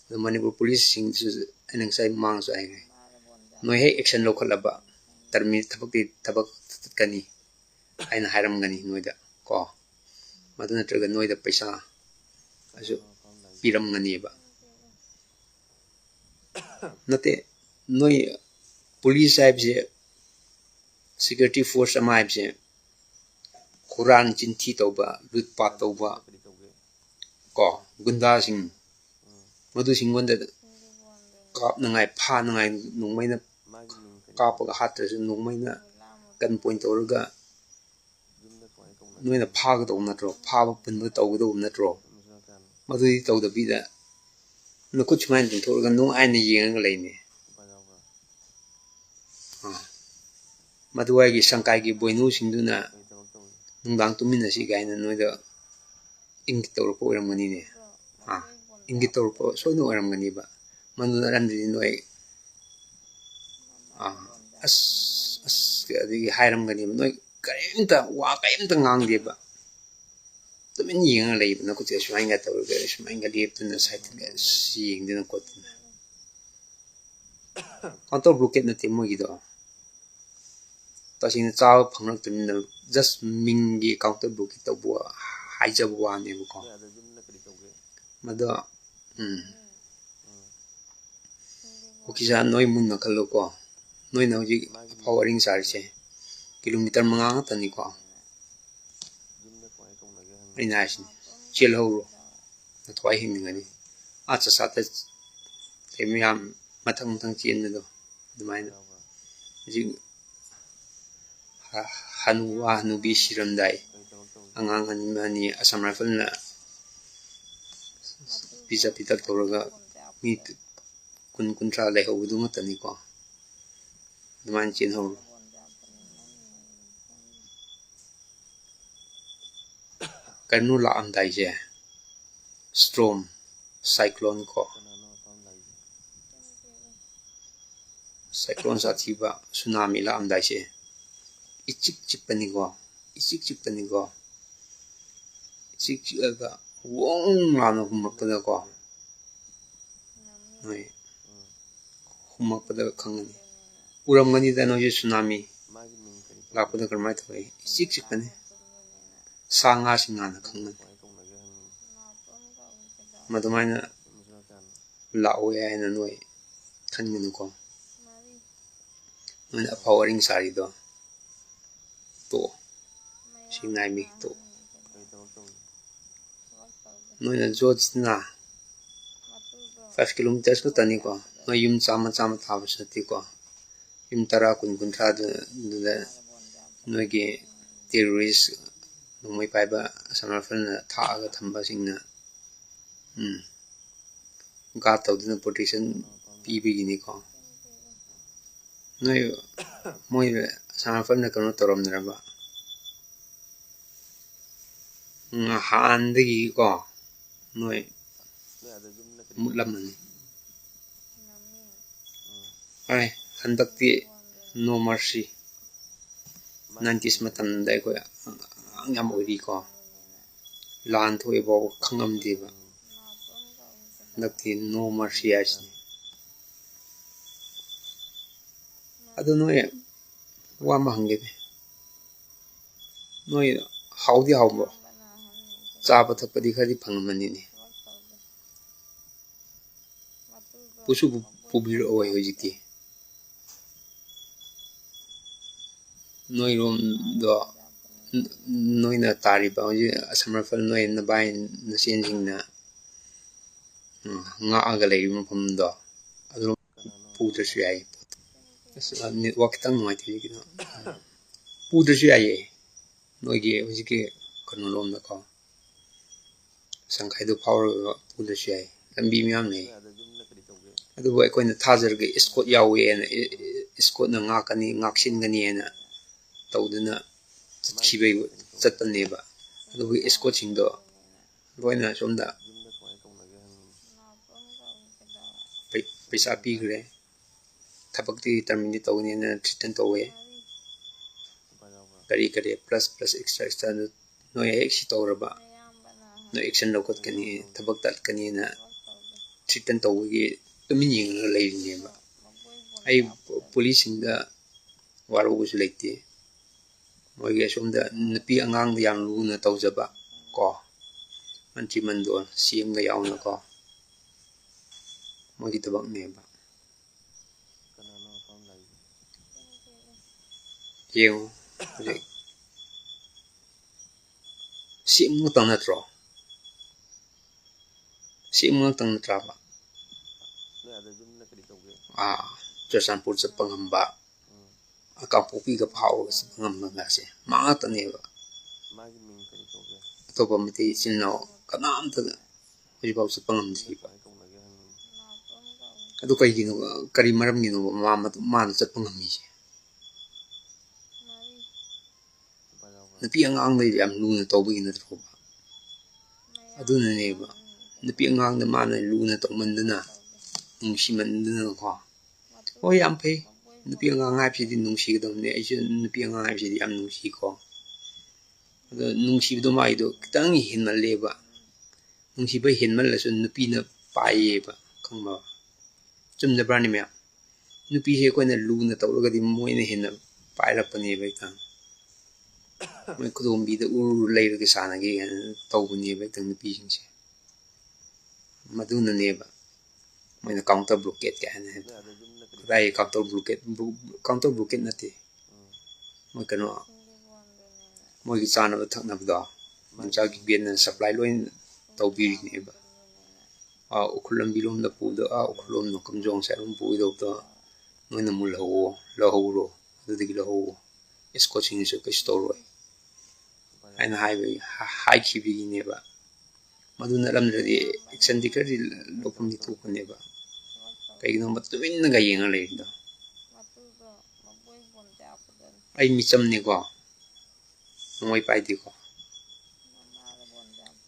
ꯑꯗꯨ ꯃꯅꯤꯄꯨꯔ ꯄꯨꯂꯤꯁꯁꯤꯡꯁꯨ ꯑꯩꯅ ꯉꯁꯥꯏ ꯃꯃꯥꯡꯁꯨ ꯍꯥꯏꯈ꯭ꯔꯦ, ꯅꯣꯏ ꯍꯦꯛ action ꯂꯧꯈꯠꯂꯕ ꯇꯔꯃꯤ-, ꯊꯕꯛꯇꯤ, ꯊꯕꯛ ꯆꯠꯀꯅꯤ ꯍꯥꯏꯅ ꯍꯥꯏꯔꯝꯒꯅꯤ ꯅꯣꯏꯗ ꯀꯣ꯫ ꯃꯗꯨ ꯅꯠꯇ꯭ꯔꯒ ꯅꯣꯏꯗ ꯄꯩꯁꯥ ꯑꯁꯨ ꯄꯤꯔꯝꯒꯅꯦꯕ꯫ ꯅꯠꯇꯦ, ꯅꯣꯏ ꯄꯨꯂꯤꯁ ꯍꯥꯏꯕꯁꯦ, security force ꯑꯃ ꯍꯥꯏꯕꯁꯦ, ꯍꯨꯔꯥꯟ ꯆꯤꯟꯊꯤ ꯇꯧꯕ, ꯂꯨꯠꯄꯥꯠ ꯇꯧꯕ, ꯀꯣ, ꯒꯨꯟꯗꯥꯁꯤꯡ, ꯃꯗꯨꯁꯤꯡꯉꯣꯟꯗ ꯀꯥꯞꯅꯉꯥꯏ, ꯐꯥꯅꯉꯥꯏ ꯅꯣꯡꯃꯩꯅ ꯀꯥꯞꯄꯒ ꯍꯥꯠꯇ꯭ꯔꯁꯨ ꯅꯣꯡꯃꯩꯅ gun point ꯇꯧꯔꯒ ꯅꯣꯏꯅ ꯐꯥꯒꯗꯧꯕ ꯅꯠꯇ꯭ꯔꯣ? ꯐꯥꯕ ꯄꯨꯟꯕ ꯇꯧꯒꯗꯧꯕ ꯅꯠꯇ꯭ꯔꯣ? ꯃꯗꯨꯗꯤ ꯇꯧꯗꯕꯤꯗ ꯅꯈꯨꯠ ꯁꯨꯃꯥꯏꯅ ꯇꯤꯡꯊꯣꯛꯑꯒ ꯅꯨꯡꯉꯥꯏꯅ ꯌꯦꯡꯉꯒ ꯂꯩꯅꯤ꯫ ꯑꯥ꯫ ꯃꯗꯨꯋꯥꯏꯒꯤ ꯁꯪꯀꯥꯏꯒꯤ ꯕꯣꯏꯅꯨꯁꯤꯡꯗꯨꯅ ꯅꯨꯡꯗꯥꯡ ꯇꯨꯝꯃꯤꯟꯅꯁꯤ ꯀꯥꯏꯅ ꯅꯣꯏꯗ ꯏꯪꯒꯤꯠ ꯇꯧꯔꯛꯄ ꯑꯣꯏꯔꯝꯒꯅꯤꯅꯦ꯫ ꯑꯥ, ꯏꯪꯒꯤꯠ ꯇꯧꯔꯛꯄ ꯁꯣꯏꯗꯅ ꯑꯣꯏꯔꯝꯒꯅꯤꯕ꯫ ꯃꯗꯨ ꯅꯠꯂꯝꯗ꯭ꯔꯗꯤ ꯅꯣꯏ, ꯑꯥ, ꯑꯁ, ꯑꯁ, ꯑꯗꯒꯤ ꯍꯥꯏꯔꯝꯒꯅꯦꯕ꯫ ꯅꯣꯏ ꯀꯔꯤꯝꯇ, ꯋꯥ ꯀꯔꯤꯝꯇ ꯉꯥꯡꯗꯦꯕ꯫ ꯇꯨꯃꯤꯟ ꯌꯦꯡꯉ ꯂꯩꯕ꯫ ꯅꯈꯨꯠꯁꯦ ꯁꯨꯃꯥꯏꯅꯒ ꯇꯧꯔꯒ, ꯁꯨꯃꯥꯏꯅꯒ ꯂꯦꯞꯇꯨꯅ ꯁꯥꯏꯠꯇꯒ ꯑꯁ ꯌꯦꯡꯗꯅ ꯈꯣꯠꯇꯅ꯫ Counter blockade ꯅꯠꯇꯦ ꯃꯣꯏꯒꯤꯗꯣ꯫ ꯇꯁꯦꯡꯅ ꯆꯥꯕ ꯐꯪꯂꯛꯇꯕꯅꯤꯅ just ꯃꯤꯡꯒꯤ counter blockade ꯇꯧꯕ ꯍꯥꯏꯖꯕ ꯋꯥꯅꯦꯕꯀꯣ꯫ ꯃꯗꯣ, ꯎꯝ꯫ ꯀꯨꯀꯤꯁꯥ, ꯅꯣꯏ ꯃꯨꯟꯅ ꯈꯜꯂꯨꯀꯣ꯫ ꯅꯣꯏꯅ ꯍꯧꯖꯤꯛ ꯑꯐꯥꯎ ꯑꯔꯤꯡ ꯆꯥꯔꯤꯁꯦ kilometre ꯃꯉꯥ ꯉꯥꯛꯇꯅꯤꯀꯣ꯫ ꯑꯩꯅ ꯍꯥꯏꯁꯤꯅꯤ, ꯆꯦꯜꯍꯧꯔꯣ, ꯅꯊ꯭ꯋꯥꯏ ꯍꯤꯡꯅꯤꯡꯉꯗꯤ꯫ ꯑꯥ ꯆꯠ ꯆꯠꯇ ꯃꯌꯥꯝ ꯃꯊꯪ ꯃꯊꯪ ꯆꯦꯟꯕꯗꯣ ꯑꯗꯨꯃꯥꯏꯅ꯫ ꯍꯧꯖꯤꯛ ꯍ-, ꯍꯅꯨꯕ ꯍꯅꯨꯕꯤ ꯁꯤꯔꯝꯗꯥꯏ, ꯑꯉꯥꯡ ꯑꯅꯤ ꯑꯅꯤ Assam Rifleꯅ ꯄꯤꯖ ꯄꯤꯊꯛ ꯇꯧꯔꯒ ꯃꯤ ꯀꯨꯟ ꯀꯨꯟꯊ꯭ꯔꯥ ꯂꯩꯍꯧꯕꯗꯨ ꯉꯥꯛꯇꯅꯤꯀꯣ꯫ ꯑꯗꯨꯃꯥꯏꯅ ꯆꯦꯟꯍꯧꯔꯣ꯫ ꯀꯩꯅꯣ ꯂꯥꯛꯑꯝꯗꯥꯏꯁꯦ, storm, cyclone ꯀꯣ, cyclone ꯁꯥꯊꯤꯕ, tsunami ꯂꯥꯛꯑꯝꯗꯥꯏꯁꯦ, ꯏꯆꯤꯛ ꯆꯤꯛꯄꯅꯤꯀꯣ, ꯏꯆꯤꯛ ꯆꯤꯛꯄꯅꯤꯀꯣ, ꯏꯆꯤꯛ ꯆꯤꯛꯑꯒ ꯋꯣꯡ ꯂꯥꯎꯅ ꯍꯨꯝꯃꯛꯄꯗꯀꯣ, ꯅꯣꯏ ꯍꯨꯝꯃꯛꯄꯗ ꯈꯪꯒꯅꯤ꯫ ꯎꯔꯝꯒꯅꯤꯗ ꯅꯣꯏꯁꯨ tsunami ꯂꯥꯛꯄꯗ ꯀꯔꯝꯍꯥꯏꯅ ꯇꯧꯏ? ꯏꯆꯤꯛ ꯆꯤꯛꯄꯅꯤ꯫ ꯁꯥ ꯉꯥꯁꯤꯡ ꯍꯥꯟꯅ ꯈꯪꯒꯅꯤ꯫ ꯃꯗꯨꯃꯥꯏꯅ ꯂꯥꯛꯑꯣꯏ ꯍꯥꯏꯅ ꯅꯣꯏ ꯈꯟꯒꯅꯨꯀꯣ꯫ ꯅꯣꯏꯅ ꯑꯐꯥꯎ ꯑꯔꯤꯡ ꯁꯥꯔꯤꯗꯣ ꯇꯣꯛꯑꯣ꯫ ꯁꯤ ꯅꯥꯏꯃꯤ ꯇꯣꯛꯑꯣ꯫ ꯅꯣꯏꯅ ꯖꯣꯠꯁꯤꯅ five kilometres ꯈꯛꯇꯅꯤꯀꯣ꯫ ꯅꯣꯏ ꯌꯨꯝ ꯆꯥꯝꯃ ꯆꯥꯝꯃ ꯊꯥꯕꯁꯨ ꯅꯠꯇꯦꯀꯣ꯫ ꯌꯨꯝ ꯇꯔꯥ, ꯀꯨꯟ, ꯀꯨꯟꯊ꯭ꯔꯥꯗꯨꯗ ꯅꯣꯏꯒꯤ terrorist, ꯅꯣꯡꯃꯩ ꯄꯥꯏꯕ ꯑꯁꯥꯝ ꯔꯥꯏꯐꯜꯅ ꯊꯥꯛꯑꯒ ꯊꯝꯕꯁꯤꯡꯅ, ꯎꯝ, guard ꯇꯧꯗꯨꯅ protection ꯄꯤꯕꯒꯤꯅꯤꯀꯣ꯫ ꯅꯣꯏ, ꯃꯣꯏ ꯑꯁꯥꯝ ꯔꯥꯏꯐꯜꯅ ꯀꯩꯅꯣ ꯇꯧꯔꯝꯗ꯭ꯔꯕ? ꯎꯝ, ꯍꯥꯟꯅꯗꯒꯤꯀꯣ ꯅꯣꯏ ꯃꯨꯠꯂꯝꯃꯅꯤ꯫ ꯍꯣꯏ, ꯍꯟꯗꯛꯇꯤ no mercy꯫ Nineties ꯃꯇꯝꯗ ꯑꯩꯈꯣꯏ ꯑꯉꯥꯡ ꯌꯥꯝ ꯑꯣꯏꯔꯤꯀꯣ, ꯂꯥꯟ ꯊꯣꯛꯑꯦ ꯐꯥꯎꯕ ꯈꯪꯉꯝꯗꯦꯕ꯫ ꯍꯟꯗꯛꯇꯤ no mercy ꯍꯥꯏꯁꯤꯅꯤ꯫ ꯑꯗꯨ ꯅꯣꯏ ꯋꯥ ꯑꯃ ꯍꯪꯒꯦꯅꯦ, ꯅꯣꯏ ꯍꯥꯎꯗꯤ ꯍꯥꯎꯕ꯭ꯔꯣ? ꯆꯥꯕ ꯊꯛꯄꯗꯤ ꯈꯔꯗꯤ ꯐꯪꯉꯝꯃꯅꯤꯅꯦ꯫ ꯄꯨꯁꯨ ꯄꯨ-, ꯄꯨꯕꯤꯔꯛꯑꯣꯏ ꯍꯧꯖꯤꯛꯇꯤ꯫ ꯅꯣꯏꯔꯣꯝꯗꯣ, ꯅ-, ꯅꯣꯏꯅ ꯇꯥꯔꯤꯕ ꯍꯧꯖꯤꯛ ꯑꯁꯥꯝ ꯔꯥꯏꯐꯜ, ꯅꯣꯏ ꯅꯕꯥꯏ ꯅꯆꯦꯟꯁꯤꯡꯅ, ꯎꯝ, ꯉꯥꯛꯑꯒ ꯂꯩꯔꯤꯕ ꯃꯐꯝꯗꯣ, ꯑꯗꯨ ꯄꯨꯗ꯭ꯔꯁꯨ ꯌꯥꯏ꯫ ꯑꯁ, network ꯈꯤꯇꯪ ꯅꯨꯡꯉꯥꯏꯇꯦ ꯍꯧꯖꯤꯛꯀꯤꯗꯣ꯫ ꯄꯨꯗ꯭ꯔꯁꯨ ꯌꯥꯏꯌꯦ, ꯅꯣꯏꯒꯤ ꯍꯧꯖꯤꯛꯀꯤ ꯀꯩꯅꯣ ꯂꯣꯝꯗꯀꯣ, ꯁꯪꯈꯥꯏꯗꯨ ꯐꯥꯎꯔꯒ ꯄꯨꯗ꯭ꯔꯁꯨ ꯌꯥꯏ, ꯂꯝꯕꯤ ꯃꯌꯥꯝ ꯂꯩ꯫ ꯑꯗꯨꯕꯨ ꯑꯩꯈꯣꯏꯅ ꯊꯥꯖꯔꯒ escort ꯌꯥꯎꯋꯦꯅ, ꯑꯦ-, ꯑꯦ-, escortꯅ ꯉꯥꯛꯀꯅꯤ, ꯉꯥꯛꯁꯤꯟꯒꯅꯤ ꯍꯥꯏꯅ ꯇꯧꯗꯨꯅ ꯆꯠꯈꯤꯕꯩ ꯆꯠꯄꯅꯦꯕ꯫ ꯑꯗꯨꯒꯤ escortꯁꯤꯡꯗꯣ ꯂꯣꯏꯅ ꯁꯣꯝꯗ ꯄꯩ-, ꯄꯩꯁꯥ ꯄꯤꯈ꯭ꯔꯦ, ꯊꯕꯛꯇꯤ terminate ꯇꯧꯒꯅꯤꯅ threaten ꯇꯧꯋꯦ꯫ ꯀꯔꯤ ꯀꯔꯤ plus plus extra extra ꯅꯣꯏ ꯍꯦꯛ ꯁꯤ ꯇꯧꯔꯕ, ꯅꯣꯏ action ꯂꯧꯈꯠꯀꯅꯤ, ꯊꯕꯛ ꯇꯠꯀꯅꯤꯅ threaten ꯇꯧꯕꯒꯤ ꯇꯨꯃꯤꯟ ꯌꯦꯡꯉꯒ ꯂꯩꯔꯤꯅꯦꯕ꯫ ꯑꯩ policeꯁꯤꯡꯗ ꯋꯥꯔꯧꯕꯁꯨ ꯂꯩꯇꯦ꯫ ꯃꯣꯏꯒꯤ ꯑꯁꯣꯝꯗ ꯅꯨꯄꯤ ꯑꯉꯥꯡꯗ ꯌꯥꯝ ꯂꯨꯅ ꯇꯧꯖꯕ ꯀꯣ, ꯃꯟꯇ꯭ꯔꯤ ꯃꯟꯗꯣꯜ, CMꯒ ꯌꯥꯎꯅꯀꯣ, ꯃꯣꯏꯒꯤ ꯊꯕꯛꯅꯦꯕ꯫ ꯌꯦꯡꯉꯨ ꯍꯧꯖꯤꯛ, CM ꯉꯥꯛꯇꯪ ꯅꯠꯇ꯭ꯔꯣ? CM ꯉꯥꯛꯇꯪ ꯅꯠꯇ꯭ꯔꯕ? ꯑꯥ, ꯆꯨꯔꯆꯥꯟꯄꯨꯔ ꯆꯠꯄ ꯉꯝꯕ, ꯀꯥꯡꯄꯣꯛꯄꯤꯒ ꯐꯥꯎꯔꯒ ꯆꯠꯄ ꯉꯝꯕꯒꯁꯦ ꯃꯥ ꯉꯥꯛꯇꯅꯦꯕ꯫ ꯑꯇꯣꯞꯄ ꯃꯩꯇꯩ ꯏꯆꯤꯜ ꯏꯅꯥꯎ ꯀꯅꯥꯝꯇ ꯍꯧꯖꯤꯛꯐꯥꯎ ꯆꯠꯄ ꯉꯝꯗ꯭ꯔꯤꯕ꯫ ꯑꯗꯨ ꯀꯩꯒꯤꯅꯣ? ꯀꯔꯤ ꯃꯔꯝꯒꯤꯅꯣꯕ ꯃꯥ ꯃꯥꯅ ꯆꯠꯄ ꯉꯝꯃꯤꯁꯦ? ꯅꯨꯄꯤ ꯑꯉꯥꯡꯗ ꯌꯥꯝ ꯂꯨꯅ ꯇꯧꯕꯒꯤ ꯅꯠꯇ꯭ꯔꯣꯕ? ꯑꯗꯨꯅꯅꯦꯕ ꯅꯨꯄꯤ ꯑꯉꯥꯡꯗ ꯃꯥꯅ ꯂꯨꯅ ꯇꯧꯃꯟꯗꯅ, ꯅꯨꯡꯁꯤꯃꯟꯗꯅꯀꯣ꯫ ꯍꯣꯏ, ꯌꯥꯝ ꯐꯩ꯫ ꯅꯨꯄꯤ ꯑꯉꯥꯡ ꯍꯥꯏꯕꯁꯤꯗꯤ ꯅꯨꯡꯁꯤꯒꯗꯕꯅꯤ꯫ ꯑꯩꯁꯨ ꯅꯨꯄꯤ ꯑꯉꯥꯡ ꯍꯥꯏꯕꯁꯤꯗꯤ ꯌꯥꯝ ꯅꯨꯡꯁꯤꯀꯣ꯫ ꯑꯗꯣ ꯅꯨꯡꯁꯤꯕꯗꯣ ꯃꯥꯒꯤꯗꯣ ꯈꯤꯇꯪ ꯍꯦꯟꯃꯜꯂꯦꯕ꯫ ꯅꯨꯡꯁꯤꯕ ꯍꯦꯟꯃꯜꯂꯁꯨ ꯅꯨꯄꯤꯅ ꯄꯥꯏꯌꯦꯕ, ꯈꯪꯕ? ꯆꯨꯝꯗꯕ꯭ꯔꯥꯅꯦ ꯃꯌꯥꯝ? ꯅꯨꯄꯤꯁꯦ ꯑꯩꯈꯣꯏꯅ ꯂꯨꯅ ꯇꯧꯔꯒꯗꯤ ꯃꯣꯏꯅ ꯍꯦꯟꯅ ꯄꯥꯏꯔꯛꯄꯅꯦꯕ ꯍꯦꯛꯇ꯫ ꯃꯣꯏ ꯈꯨꯗꯣꯝꯕꯤꯗ ꯎꯔꯨ ꯂꯩꯔꯒ ꯁꯥꯟꯅꯒꯦ ꯍꯥꯏꯅ ꯇꯧꯕꯅꯦꯕ ꯍꯦꯛꯇ ꯅꯨꯄꯤꯁꯤꯡꯁꯦ꯫ ꯃꯗꯨꯅꯅꯦꯕ ꯃꯣꯏꯅ counter blockade ꯀꯥꯏꯅ ꯍꯥꯏꯕꯗꯣ꯫ ꯀꯗꯥꯏ counter blockade? Counter blockade ꯅꯠꯇꯦ꯫ ꯃꯣꯏ ꯀꯩꯅꯣ, ꯃꯣꯏꯒꯤ ꯆꯥꯅꯕ ꯊꯛꯅꯕꯗꯣ ꯅꯤꯝꯆꯥꯒꯤ ꯕꯦꯟꯅ supply ꯂꯣꯏ ꯇꯧꯕꯤꯔꯤꯅꯦꯕ꯫ ꯑꯥ, ꯎꯈ꯭ꯔꯨꯜ ꯂꯝꯕꯤ ꯂꯣꯝꯗ ꯄꯨꯕꯗꯣ, ꯑꯥ, ꯎꯈ꯭ꯔꯨꯜ ꯂꯣꯝꯗ ꯀꯝꯖꯣꯡ ꯁꯥꯏꯠ ꯂꯣꯝ ꯄꯨꯒꯗꯧꯕꯗꯣ ꯅꯣꯏꯅ ꯑꯃꯨꯛ ꯂꯧꯍꯧꯋꯣ, ꯂꯧꯍꯧꯔꯣ, ꯑꯗꯨꯗꯒꯤ ꯂꯧꯍꯧꯋꯣ, escortꯁꯤꯡꯅꯁꯨ ꯀꯩꯁꯨ ꯇꯧꯔꯣꯏ ꯍꯥꯏꯅ ꯍꯥꯏꯕꯒꯤ, ꯍꯥꯏꯈꯤꯕꯒꯤꯅꯦꯕ꯫ ꯃꯗꯨ ꯅꯠꯂꯝꯗ꯭ꯔꯗꯤ actionꯗꯤ ꯈꯔꯗꯤ ꯂꯧꯐꯝꯗꯤ ꯊꯣꯛꯄꯅꯦꯕ꯫ ꯀꯩꯒꯤꯅꯣꯕ ꯇꯨꯃꯤꯟꯅꯒ ꯌꯦꯡꯉ ꯂꯩꯔꯤꯗꯣ? ꯑꯩ ꯃꯤꯆꯝꯅꯤꯀꯣ, ꯅꯣꯡꯃꯩ ꯄꯥꯏꯗꯦꯀꯣ꯫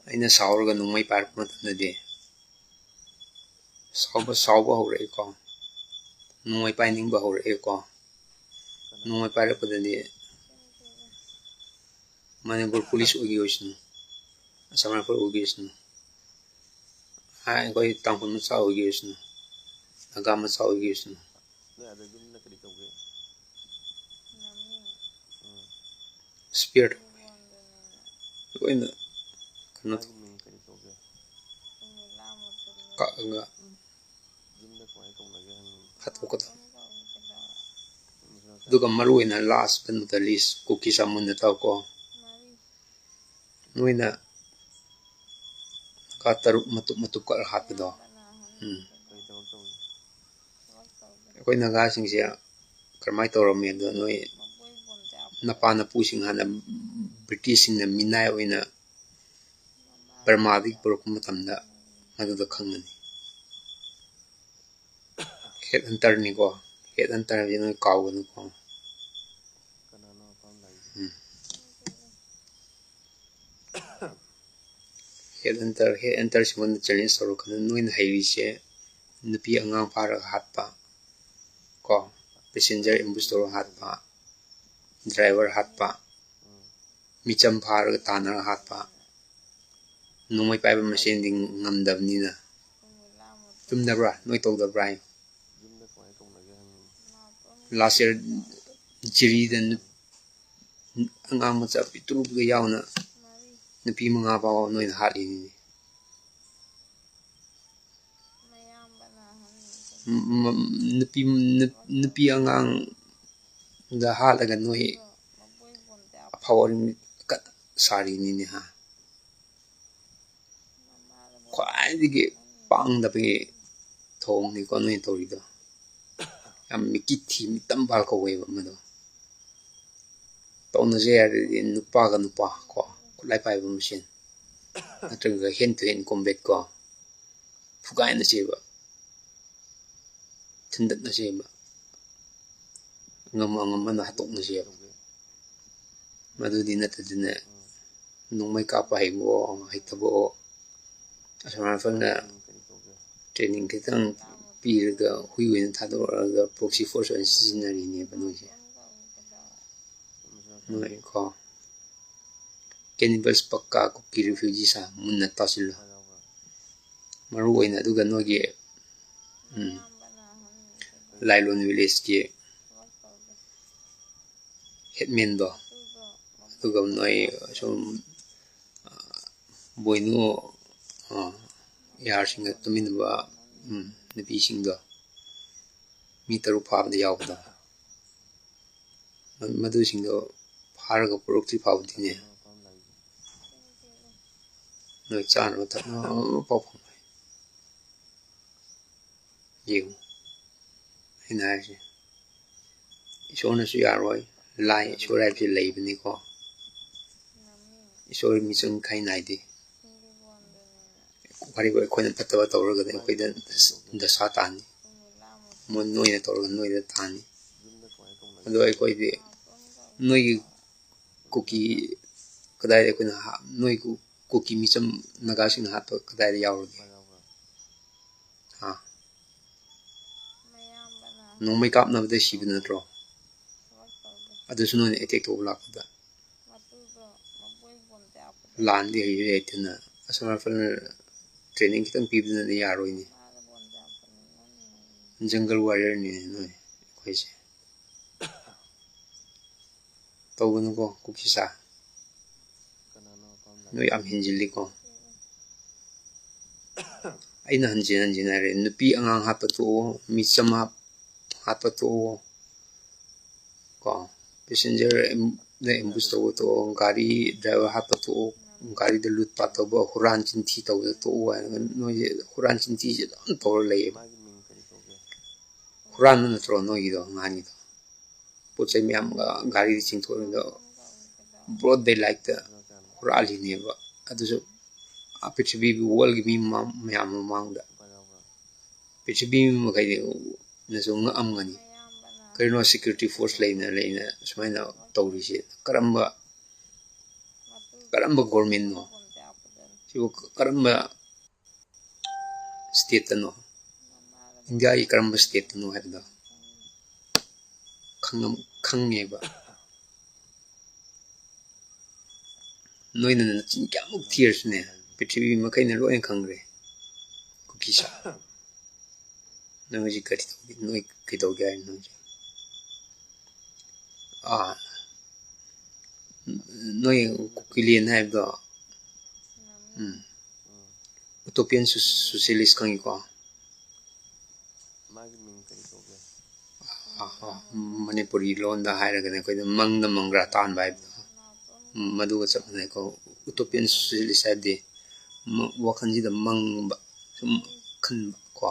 ꯑꯩꯅ ꯁꯥꯎꯔꯒ ꯅꯣꯡꯃꯩ ꯄꯥꯏꯔꯛꯄ ꯃꯇꯝꯗꯗꯤ ꯁꯥꯎꯕ, ꯁꯥꯎꯕ ꯍꯧꯔꯛꯑꯦꯀꯣ, ꯅꯣꯡꯃꯩ ꯄꯥꯏꯅꯤꯡꯕ ꯍꯧꯔꯛꯑꯦꯀꯣ꯫ ꯅꯣꯡꯃꯩ ꯄꯥꯏꯔꯛꯄꯗꯗꯤ ꯃꯅꯤꯄꯨꯔ ꯄꯨꯂꯤꯁ ꯑꯣꯏꯒꯦ ꯑꯣꯏꯁꯅꯨ, ꯑꯁꯥꯝ ꯔꯥꯏꯐꯜ ꯑꯣꯏꯒꯦ ꯑꯣꯏꯁꯅꯨ, ꯑꯩꯈꯣꯏ ꯇꯥꯡꯈꯨꯜ ꯃꯆꯥ ꯑꯣꯏꯒꯦ ꯑꯣꯏꯁꯅꯨ, ꯅꯥꯒꯥ ꯃꯆꯥ ꯑꯣꯏꯒꯦ ꯑꯣꯏꯁꯅꯨ, ꯏꯁꯄꯤꯌꯔ ꯇꯧꯋꯤ꯫ ꯂꯣꯏꯅ ꯀꯩꯅꯣ ꯇꯧꯋꯤ꯫ ꯀꯛꯑꯒ ꯍꯥꯠꯇꯣꯛꯀꯗꯕꯅꯤ꯫ ꯑꯗꯨꯒ ꯃꯔꯨ ꯑꯣꯏꯅ last but not the least, ꯀꯨꯀꯤ ꯆꯥꯃꯨꯟ ꯅꯠꯇꯕꯀꯣ, ꯅꯣꯏꯅ ꯅꯥꯒꯥ ꯇꯔꯨꯛ ꯃꯇꯨꯞ ꯃꯇꯨꯞ ꯀꯛꯑ ꯍꯥꯠꯄꯗꯣ, ꯎꯝ꯫ ꯑꯩꯈꯣꯏ ꯅꯥꯒꯥꯁꯤꯡꯁꯦ ꯀꯔꯝꯍꯥꯏꯅ ꯇꯧꯔꯝꯃꯤ ꯑꯗꯣ ꯅꯣꯏ ꯅꯄꯥ ꯅꯄꯨꯁꯤꯡ ꯍꯥꯟꯅ ꯕ꯭ꯔꯤꯇꯤꯁꯁꯤꯡꯅ ꯃꯤꯅꯥꯏ ꯑꯣꯏꯅ ꯕꯔꯃꯥꯗꯒꯤ ꯄꯨꯔꯛꯄ ꯃꯇꯝꯗ ꯑꯗꯨꯗ ꯈꯪꯒꯅꯤ꯫ ꯍꯦꯠ ꯍꯟꯇꯔꯅꯤꯀꯣ, ꯍꯦꯠ ꯍꯟꯇꯔ ꯍꯥꯏꯕꯁꯤ ꯅꯣꯏ ꯀꯥꯎꯒꯅꯨꯀꯣ꯫ ꯎꯝ꯫ ꯍꯦꯠ ꯍꯟꯇꯔ, ꯍꯦꯠ ꯍꯟꯇꯔꯁꯤꯡꯉꯣꯟꯗ ꯆꯦꯂꯦꯟꯖ ꯇꯧꯔꯛꯀꯅꯨ꯫ ꯅꯣꯏꯅ ꯍꯩꯔꯤꯁꯦ ꯅꯨꯄꯤ ꯑꯉꯥꯡ ꯐꯥꯔꯒ ꯍꯥꯠꯄ, ꯀꯣ, ꯄꯦꯁꯦꯟꯖꯔ ꯑꯦꯝꯕꯨꯁ ꯇꯧꯔꯒ ꯍꯥꯠꯄ, ꯗ꯭ꯔꯥꯏꯚꯔ ꯍꯥꯠꯄ, ꯃꯤꯆꯝ ꯐꯥꯔꯒ ꯇꯥꯟꯅꯔꯒ ꯍꯥꯠꯄ, ꯅꯣꯡꯃꯩ ꯄꯥꯏꯕ ꯃꯁꯦꯟꯗꯤ ꯉꯝꯗꯕꯅꯤꯅ꯫ ꯆꯨꯝꯗꯕ꯭ꯔꯥ? ꯅꯣꯏ ꯇꯧꯗꯕ꯭ꯔꯥ ꯍꯥꯏꯌꯨ꯫ ꯂꯥꯁ ꯏꯌꯔ ꯖꯤꯔꯤꯗ ꯅꯨ-, ꯑꯉꯥꯡ ꯃꯆꯥ ꯄꯤꯛꯇ꯭ꯔꯨꯒ ꯌꯥꯎꯅ ꯅꯨꯄꯤ ꯃꯉꯥ ꯐꯥꯎ ꯅꯣꯏꯅ ꯍꯥꯠꯂꯤꯅꯤꯅꯦ꯫ ꯃ-, ꯅꯨꯄꯤ, ꯅꯨ-, ꯅꯨꯄꯤ ꯑꯉꯥꯡꯗ ꯍꯥꯠꯂꯒ ꯅꯣꯏ ꯑꯐꯥꯎ ꯑꯔꯤꯡ ꯀ-, ꯁꯥꯔꯤꯅꯤꯅꯦ ꯍꯥ꯫ ꯈ꯭ꯋꯥꯏꯗꯒꯤ ꯄꯥꯡꯗꯕꯒꯤ ꯊꯧꯑꯣꯡꯅꯤꯀꯣ ꯅꯣꯏꯅ ꯇꯧꯔꯤꯗꯣ꯫ ꯌꯥꯝ ꯃꯤꯀꯤ ꯊꯤ, ꯃꯤꯇꯝ ꯕꯥꯜ ꯀꯧꯋꯦꯕ ꯃꯗꯣ꯫ ꯇꯧꯅꯁꯦ ꯍꯥꯏꯔꯗꯤ ꯅꯨꯄꯥꯒ ꯅꯨꯄꯥ ꯀꯣ, ꯈꯨꯠꯂꯥꯏ ꯄꯥꯏꯕ ꯃꯁꯦꯟ, ꯅꯠꯇ꯭ꯔꯒ hand to hand combat ꯀꯣ, ꯐꯨꯒꯥꯏꯅꯁꯦꯕ, ꯊꯤꯟꯗꯠꯅꯁꯦꯕ, ꯑꯉꯝ ꯑꯉꯝꯕꯅ ꯍꯥꯠꯇꯣꯛꯅꯁꯦꯕ꯫ ꯃꯗꯨꯗꯤ ꯅꯠꯇꯗꯅ ꯅꯣꯡꯃꯩ ꯀꯥꯞꯄ ꯍꯩꯕꯑꯣ ꯍꯩꯇꯕꯑꯣ, ꯑꯁꯣꯝ ꯔꯥꯏꯐꯜꯅ ꯇ꯭ꯔꯦꯅꯤꯡ ꯈꯤꯇꯪ ꯄꯤꯔꯒ ꯍꯨꯏ ꯑꯣꯏꯅ ꯊꯥꯗꯣꯔꯛꯑꯒ ꯄ꯭ꯔꯣꯛꯁꯤ ꯐꯣꯔꯁ ꯑꯣꯏꯅ ꯁꯤꯖꯤꯟꯅꯔꯤꯅꯦꯕ ꯅꯣꯏꯁꯦ꯫ ꯅꯣꯏ ꯀꯣ, ꯀꯦꯅꯤꯕꯜꯁ ꯄꯛꯀꯥ ꯀꯨꯀꯤ ꯔꯤꯐ꯭ꯌꯨꯖꯤꯁ ꯍꯥ, ꯃꯨꯟꯅ ꯇꯥꯁꯤꯜꯂꯨ꯫ ꯃꯔꯨ ꯑꯣꯏꯅ ꯑꯗꯨꯒ ꯅꯣꯏꯒꯤ, ꯎꯝ, ꯂꯥꯏꯂꯣꯟ ꯚꯤꯂꯦꯖꯀꯤ ꯍꯦꯠꯃꯦꯟꯗꯣ, ꯑꯗꯨꯒ ꯅꯣꯏ ꯁꯨꯝ, ꯑ, ꯕꯣꯏꯅꯨ, ꯑ, ꯌꯥꯔꯁꯤꯡꯒ ꯇꯨꯃꯤꯟꯅꯕ, ꯎꯝ, ꯅꯨꯄꯤꯁꯤꯡꯗꯣ, ꯃꯤ ꯇꯔꯨꯛ ꯐꯥꯕꯗ ꯌꯥꯎꯕꯗꯣ, ꯃ-, ꯃꯗꯨꯁꯤꯡꯗꯣ ꯐꯥꯔꯒ ꯄꯨꯔꯛꯇ꯭ꯔꯤ ꯐꯥꯎꯕꯗꯤꯅꯦ, ꯅꯣꯏ ꯆꯥꯅꯕ ꯊꯛꯅꯕ ꯑꯃꯐꯥꯎ ꯐꯪꯉꯣꯏ꯫ ꯌꯦꯡꯉꯨ, ꯑꯩꯅ ꯍꯥꯏꯔꯤꯁꯦ꯫ ꯏꯁꯣꯔꯅꯁꯨ ꯌꯥꯔꯣꯏ꯫ ꯂꯥꯏ, ꯏꯁꯣꯔ ꯍꯥꯏꯕꯁꯤ ꯂꯩꯕꯅꯤꯀꯣ꯫ ꯏꯁꯣꯔ ꯃꯤꯆꯪ ꯈꯥꯏ ꯅꯥꯏꯗꯦ꯫ ꯋꯥꯔꯤꯕꯨ ꯑꯩꯈꯣꯏꯅ ꯐꯠꯇꯕ ꯇꯧꯔꯒꯗꯤ ꯑꯩꯈꯣꯏꯗ ꯗꯁꯥ ꯇꯥꯅꯤ꯫ ꯃꯣꯏ ꯅꯣꯏꯅ ꯇꯧꯔꯒ ꯅꯣꯏꯗ ꯇꯥꯅꯤ꯫ ꯑꯗꯣ ꯑꯩꯈꯣꯏꯗꯤ ꯅꯣꯏꯒꯤ ꯀꯨꯀꯤ ꯀꯗꯥꯏꯗ ꯑꯩꯈꯣꯏꯅ ꯍꯥ-, ꯅꯣꯏ ꯀꯨ-, ꯀꯨꯀꯤ ꯃꯤꯆꯝ ꯅꯥꯒꯥꯁꯤꯡꯅ ꯍꯥꯠꯄ ꯀꯗꯥꯏꯗ ꯌꯥꯎꯔꯒꯦ? ꯍꯥ? ꯅꯣꯡꯃꯩ ꯀꯥꯞꯅꯕꯗ ꯁꯤꯕ ꯅꯠꯇ꯭ꯔꯣ? ꯑꯗꯨꯁꯨ ꯅꯣꯏꯅ ꯑꯦꯇꯦꯛ ꯇꯧꯕ ꯂꯥꯛꯄꯗ꯫ ꯂꯥꯟꯗꯤ ꯍꯩꯁꯨ ꯍꯩꯇꯅ ꯑꯁꯣꯝ ꯔꯥꯏꯐꯜꯅ ꯇ꯭ꯔꯦꯅꯤꯡ ꯈꯤꯇꯪ ꯄꯤꯕꯗꯨꯅꯗꯤ ꯌꯥꯔꯣꯏꯅꯦ꯫ ꯖꯪꯒꯜ ꯋꯥꯔꯤꯌꯔꯅꯤꯅꯦ ꯅꯣꯏ ꯑꯩꯈꯣꯏꯁꯦ꯫ ꯇꯧꯒꯅꯨꯀꯣ ꯀꯨꯀꯤꯁꯥ꯫ ꯅꯣꯏ ꯌꯥꯝ ꯍꯦꯟꯖꯤꯜꯂꯤꯀꯣ꯫ ꯑꯩꯅ ꯍꯟꯖꯤꯟ ꯍꯟꯖꯤꯟ ꯍꯥꯏꯔꯦ, ꯅꯨꯄꯤ ꯑꯉꯥꯡ ꯍꯥꯠꯄ ꯇꯣꯛꯑꯣ, ꯃꯤꯆꯝ ꯍꯥꯠ-, ꯍꯥꯠꯄ ꯇꯣꯛꯑꯣ ꯀꯣ꯫ ꯄꯦꯁꯦꯟꯖꯔꯗ ꯑꯦꯝꯕꯨꯁ ꯇꯧꯕ ꯇꯣꯛꯑꯣ, ꯒꯥꯔꯤ ꯗ꯭ꯔꯥꯏꯚꯔ ꯍꯥꯠꯄ ꯇꯣꯛꯑꯣ, ꯒꯥꯔꯤꯗ ꯂꯨꯠ ꯄꯥꯠ ꯇꯧꯕ, ꯍꯨꯔꯥꯟ ꯆꯤꯟꯊꯤ ꯇꯧꯕꯗ ꯇꯣꯛꯑꯣ ꯍꯥꯏꯔꯒ ꯅꯣꯏꯁꯦ ꯍꯨꯔꯥꯟ ꯆꯤꯟꯊꯤꯁꯦ ꯑꯗꯨꯝ ꯇꯧꯔ ꯂꯩꯌꯦꯕ꯫ ꯍꯨꯔꯥꯟꯕ ꯅꯠꯇ꯭ꯔꯣ ꯅꯣꯏꯒꯤꯗꯣ ꯉꯍꯥꯟꯒꯤꯗꯣ? ꯄꯣꯠ ꯆꯩ ꯃꯌꯥꯝꯒ ꯒꯥꯔꯤꯗ ꯆꯤꯡꯊꯣꯛꯑꯒ broad daylightꯇ ꯍꯨꯔꯥꯜꯂꯤꯅꯦꯕ꯫ ꯑꯗꯨꯁꯨ ꯑꯥ ꯄ꯭ꯔꯤꯊꯤꯕꯤꯒꯤ worldꯒꯤ ꯃꯤ ꯃꯃꯥꯡ-, ꯃꯌꯥꯝ ꯃꯃꯥꯡꯗ꯫ ꯄ꯭ꯔꯤꯊꯤꯕꯤ ꯃꯤ ꯃꯈꯩꯅꯁꯨ ꯉꯛꯑꯝꯒꯅꯤ꯫ ꯀꯔꯤꯅꯣ security force ꯂꯩꯅ ꯂꯩꯅ ꯁꯨꯃꯥꯏꯅ ꯇꯧꯔꯤꯁꯦ? ꯀꯔꯝꯕ, ꯀꯔꯝꯕ governmentꯅꯣ? ꯁꯤꯕꯨ ꯀꯔꯝꯕ stateꯇꯅꯣ? ꯏꯟꯗꯤꯌꯥꯒꯤ ꯀꯔꯝꯕ stateꯇꯅꯣ ꯍꯥꯏꯕꯗꯣ ꯈꯪꯉꯝ-, ꯈꯪꯉꯦꯕ꯫ ꯅꯣꯏꯅ ꯅꯆꯤꯟ ꯀꯌꯥꯃꯨꯛ ꯊꯤꯔꯁꯨꯅꯦ, ꯄ꯭ꯔꯤꯊꯤꯕꯤ ꯃꯈꯩꯅ ꯂꯣꯏꯅ ꯈꯪꯈ꯭ꯔꯦ꯫ ꯀꯨꯀꯤꯁꯥ꯫ ꯅꯪ ꯍꯧꯖꯤꯛ ꯀꯔꯤ ꯇꯧꯒꯦ? ꯅꯣꯏ ꯀꯩꯗꯧꯒꯦ ꯍꯥꯏꯅꯣ ꯍꯧꯖꯤꯛ? ꯑꯥ, ꯅꯣꯏ ꯀꯨꯀꯤꯂꯦꯟ ꯍꯥꯏꯕꯗꯣ, ꯎꯝ, utopian so-, socialist ꯈꯪꯉꯤꯀꯣ? ꯑꯥ, ꯑꯥ, ꯃꯅꯤꯄꯨꯔꯤ ꯂꯣꯟꯗ ꯍꯥꯏꯔꯒꯅ ꯑꯩꯈꯣꯏꯗ ꯃꯪꯗ ꯃꯪꯒ꯭ꯔꯥ ꯇꯥꯟꯕ ꯍꯥꯏꯕꯗꯣ, ꯎꯝ, ꯃꯗꯨꯒ ꯆꯞ ꯃꯥꯟꯅꯩꯀꯣ꯫ Utopian socialist ꯍꯥꯏꯕꯗꯤ ꯃ-, ꯋꯥꯈꯜꯁꯤꯗ ꯃꯪꯕ, ꯁꯨꯝ ꯈꯟꯕ ꯀꯣ,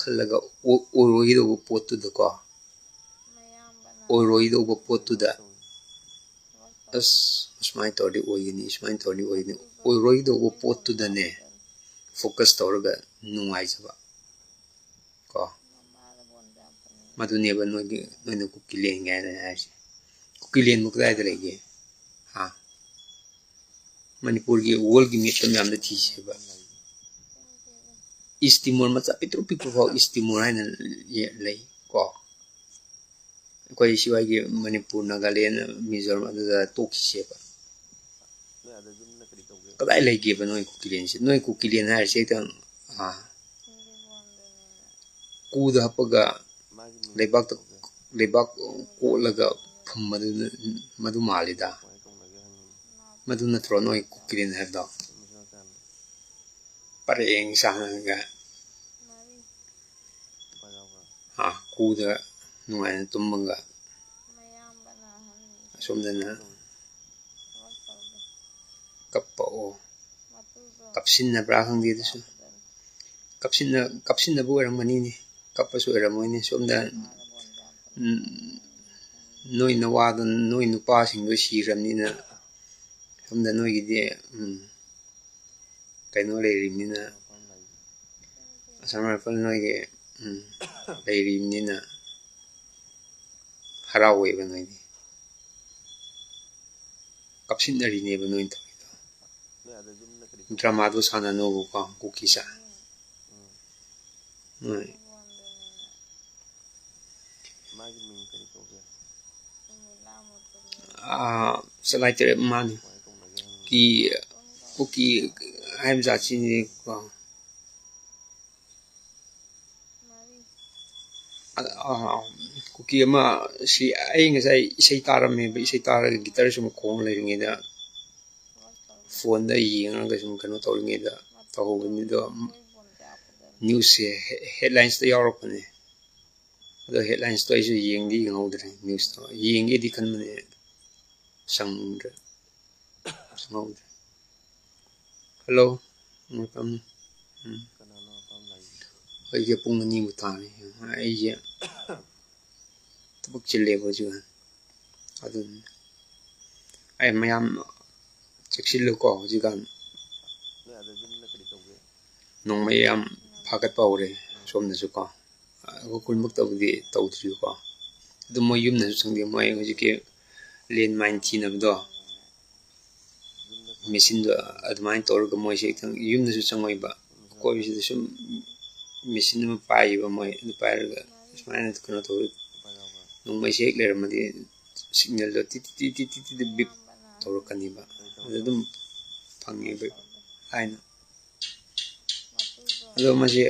ꯈꯜꯂꯒ ꯑꯣ-, ꯑꯣꯏꯔꯣꯏꯗꯧꯕ ꯄꯣꯠꯇꯨꯗꯀꯣ, ꯑꯣꯏꯔꯣꯏꯗꯧꯕ ꯄꯣꯠꯇꯨꯗ, ꯑꯁ, ꯑꯁꯨꯃꯥꯏꯅ ꯇꯧꯔꯗꯤ ꯑꯣꯏꯒꯅꯤ, ꯁꯨꯃꯥꯏꯅ ꯇꯧꯔꯗꯤ ꯑꯣꯏꯒꯅꯤ, ꯑꯣꯏꯔꯣꯏꯗꯧꯕ ꯄꯣꯠꯇꯨꯗꯅꯦ ꯐꯣꯀꯁ ꯇꯧꯔꯒ ꯅꯨꯡꯉꯥꯏꯖꯕ ꯀꯣ, ꯃꯗꯨꯅꯦꯕ ꯅꯣꯏꯒꯤ, ꯅꯣꯏꯅ ꯀꯨꯀꯤꯂꯦꯟꯒ ꯍꯥꯏꯅ ꯍꯥꯏꯔꯤꯁꯦ꯫ ꯀꯨꯀꯤꯂꯦꯟꯕꯨ ꯀꯗꯥꯏꯗ ꯂꯩꯒꯦ? ꯍꯥ? ꯃꯅꯤꯄꯨꯔꯒꯤ ꯋꯥꯔꯜꯒꯤ ꯃꯦꯞꯇ ꯃꯌꯥꯝꯗ ꯊꯤꯁꯦꯕ꯫ ꯏꯁ ꯇꯤꯃꯣꯔ ꯃꯆꯥ ꯄꯤꯛꯇ꯭ꯔꯨ ꯄꯤꯛꯄ ꯐꯥꯎ ꯏꯁ ꯇꯤꯃꯣꯔ ꯍꯥꯏꯅ ꯂꯩ ꯀꯣ꯫ ꯑꯩꯈꯣꯏ ꯁꯤꯋꯥꯏꯒꯤ ꯃꯅꯤꯄꯨꯔ, ꯅꯥꯒꯥꯂꯦꯟ, ꯃꯤꯖꯣꯔꯥꯝ ꯑꯗꯨꯗ ꯇꯣꯛꯈꯤꯁꯦꯕ꯫ ꯀꯗꯥꯏ ꯂꯩꯒꯦꯕ ꯅꯣꯏ ꯀꯨꯀꯤꯂꯦꯟꯁꯦ? ꯅꯣꯏ ꯀꯨꯀꯤꯂꯦꯟ ꯍꯥꯏꯔꯤꯁꯦ ꯍꯦꯛꯇ, ꯑꯥ, ꯀꯨꯗ ꯍꯥꯞꯄꯒ ꯂꯩꯕꯥꯛꯇ, ꯂꯩꯕꯥꯛ ꯀꯣꯠꯂꯒ ꯐꯨꯝꯕꯗꯨ, ꯃꯗꯨ ꯃꯥꯜꯂꯤꯗ꯫ ꯃꯗꯨ ꯅꯠꯇ꯭ꯔꯣ ꯅꯣꯏ ꯀꯨꯀꯤꯂꯦꯟ ꯍꯥꯏꯕꯗꯣ? ꯄꯔꯦꯡ ꯁꯥꯟꯅꯔꯒ, ꯑꯥ, ꯀꯨꯗ ꯅꯨꯡꯉꯥꯏꯅ ꯇꯨꯝꯃꯒ, ꯑꯁꯣꯝꯗꯅ ꯀꯞꯄ, ꯑꯣ, ꯀꯞꯁꯤꯟꯅꯕ꯭ꯔꯥ ꯈꯪꯗꯦ ꯑꯗꯨꯁꯨ꯫ ꯀꯞꯁꯤꯟꯅ-, ꯀꯞꯁꯤꯟꯅꯕ ꯑꯣꯏꯔꯝꯒꯅꯤꯅꯦ꯫ ꯀꯞꯄꯁꯨ ꯑꯣꯏꯔꯝꯃꯣꯏꯅꯦ꯫ ꯁꯣꯝꯗ, ꯎꯝ, ꯅꯣꯏ ꯅꯋꯥꯗꯣ, ꯅꯣꯏ ꯅꯨꯄꯥꯁꯤꯡꯗꯣ ꯁꯤꯈ꯭ꯔꯕꯅꯤꯅ, ꯁꯣꯝꯗ ꯅꯣꯏꯒꯤꯗꯤ, ꯎꯝ, ꯀꯩꯅꯣ ꯂꯩꯔꯤꯕꯅꯤꯅ, ꯑꯁꯥꯝ ꯔꯥꯏꯐꯜ ꯅꯣꯏꯒꯤ, ꯎꯝ, ꯂꯩꯔꯤꯕꯅꯤꯅ ꯍꯔꯥꯎꯋꯦꯕ ꯅꯣꯏꯗꯤ꯫ ꯀꯞꯁꯤꯟꯅꯔꯤꯅꯦꯕ ꯅꯣꯏꯅ ꯇꯧꯔꯤꯗꯣ꯫ ꯗ꯭ꯔꯃꯥꯗꯣ ꯁꯥꯟꯅꯅꯣꯕꯀꯣ, ꯀꯨꯀꯤꯁꯦ꯫ ꯅꯣꯏ꯫ ꯑꯥ, ꯆꯂꯥꯏ ꯇꯔꯦꯠ ꯃꯥꯅꯤ꯫ ꯀꯨꯀꯤ, ꯀꯨꯀꯤ ꯍꯥꯏꯕ ꯖꯥꯠꯁꯤꯅꯤꯀꯣ꯫ ꯑ, ꯑ, ꯀꯨꯀꯤ ꯑꯃ ꯁꯤ, ꯑꯩ ꯉꯁꯥꯏ ꯏꯁꯩ ꯇꯥꯔꯝꯃꯦꯕ, ꯏꯁꯩ ꯇꯥꯔꯒ ꯒꯤꯇꯔ ꯁꯨꯝ ꯈꯣꯡ ꯂꯩꯔꯤꯉꯩꯗ, ꯐꯣꯟꯗ ꯌꯦꯡꯉꯒ ꯁꯨꯝ ꯀꯩꯅꯣ ꯇꯧꯔꯤꯉꯩꯗ ꯇꯧꯍꯧꯕꯅꯤ꯫ ꯑꯗꯣ ꯅ꯭ꯌꯨꯁꯁꯦ ꯍꯦ-, ꯍꯦꯗꯂꯥꯏꯟꯁꯇ ꯌꯥꯎꯔꯛꯄꯅꯦ꯫ ꯑꯗꯣ ꯍꯦꯗꯂꯥꯏꯟꯁꯇꯣ ꯑꯩꯁꯨ ꯌꯦꯡꯗꯤ ꯌꯦꯡꯍꯧꯗ꯭ꯔꯦ, ꯅ꯭ꯌꯨꯁꯇꯣ ꯌꯦꯡꯒꯦꯗꯤ ꯈꯟꯕꯅꯦ, ꯁꯪꯗ꯭ꯔꯦ, ꯁꯪꯍꯧꯗ꯭ꯔꯦ꯫ Hello, welcome. ꯎꯝ꯫ ꯑꯩꯁꯦ ꯄꯨꯡ ꯑꯅꯤꯃꯨꯛ ꯇꯥꯔꯦ꯫ ꯑꯩꯁꯦ ꯊꯕꯛ ꯆꯤꯜꯂꯦꯕ ꯍꯧꯖꯤꯛꯀꯥꯟ꯫ ꯑꯗꯨꯝ ꯑꯩ ꯃꯌꯥꯝ ꯆꯦꯛꯁꯤꯜꯂꯨꯀꯣ ꯍꯧꯖꯤꯛꯀꯥꯟ꯫ ꯅꯣꯡꯃꯩ ꯌꯥꯝ ꯐꯥꯒꯠꯄ ꯍꯧꯔꯦ ꯁꯣꯝꯗꯁꯨꯀꯣ꯫ ꯑꯩꯈꯣꯏ ꯈꯨꯟꯃꯛꯇꯕꯨꯗꯤ ꯇꯧꯗ꯭ꯔꯤꯕꯀꯣ꯫ ꯑꯗꯨ ꯃꯣꯏ ꯌꯨꯝꯗꯁꯨ ꯆꯪꯗꯦ꯫ ꯃꯣꯏ ꯍꯧꯖꯤꯛꯀꯤ ꯂꯦꯟ ꯃꯥꯏꯟ ꯊꯤꯅꯕꯗꯣ ꯃꯦꯆꯤꯟꯗꯣ ꯑꯗꯨꯃꯥꯏꯅ ꯇꯧꯔꯒ ꯃꯣꯏꯁꯦ ꯈꯤꯇꯪ ꯌꯨꯝꯗꯁꯨ ꯆꯪꯉꯣꯏꯕ꯫ ꯑꯀꯣꯏꯕꯁꯤꯗ ꯁꯨꯝ ꯃꯦꯆꯤꯟ ꯑꯃ ꯄꯥꯏꯌꯦꯕ ꯃꯣꯏ꯫ ꯑꯗꯨ ꯄꯥꯏꯔꯒ ꯁꯨꯃꯥꯏꯅ ꯀꯩꯅꯣ ꯇꯧꯋꯤ꯫ ꯅꯣꯡꯃꯩꯁꯦ ꯍꯦꯛ ꯂꯩꯔꯝꯃꯗꯤ ꯁꯤꯒꯅꯦꯜꯗꯣ ꯇꯤ ꯇꯤ ꯇꯤ ꯇꯤ ꯇꯤ ꯇꯤ ꯕꯤꯞ ꯇꯧꯔꯛꯀꯅꯤꯕ꯫ ꯑꯗꯨ ꯑꯗꯨꯝ ꯐꯪꯉꯦꯕ ꯍꯥꯏꯅ꯫ ꯑꯗꯣ ꯃꯁꯤ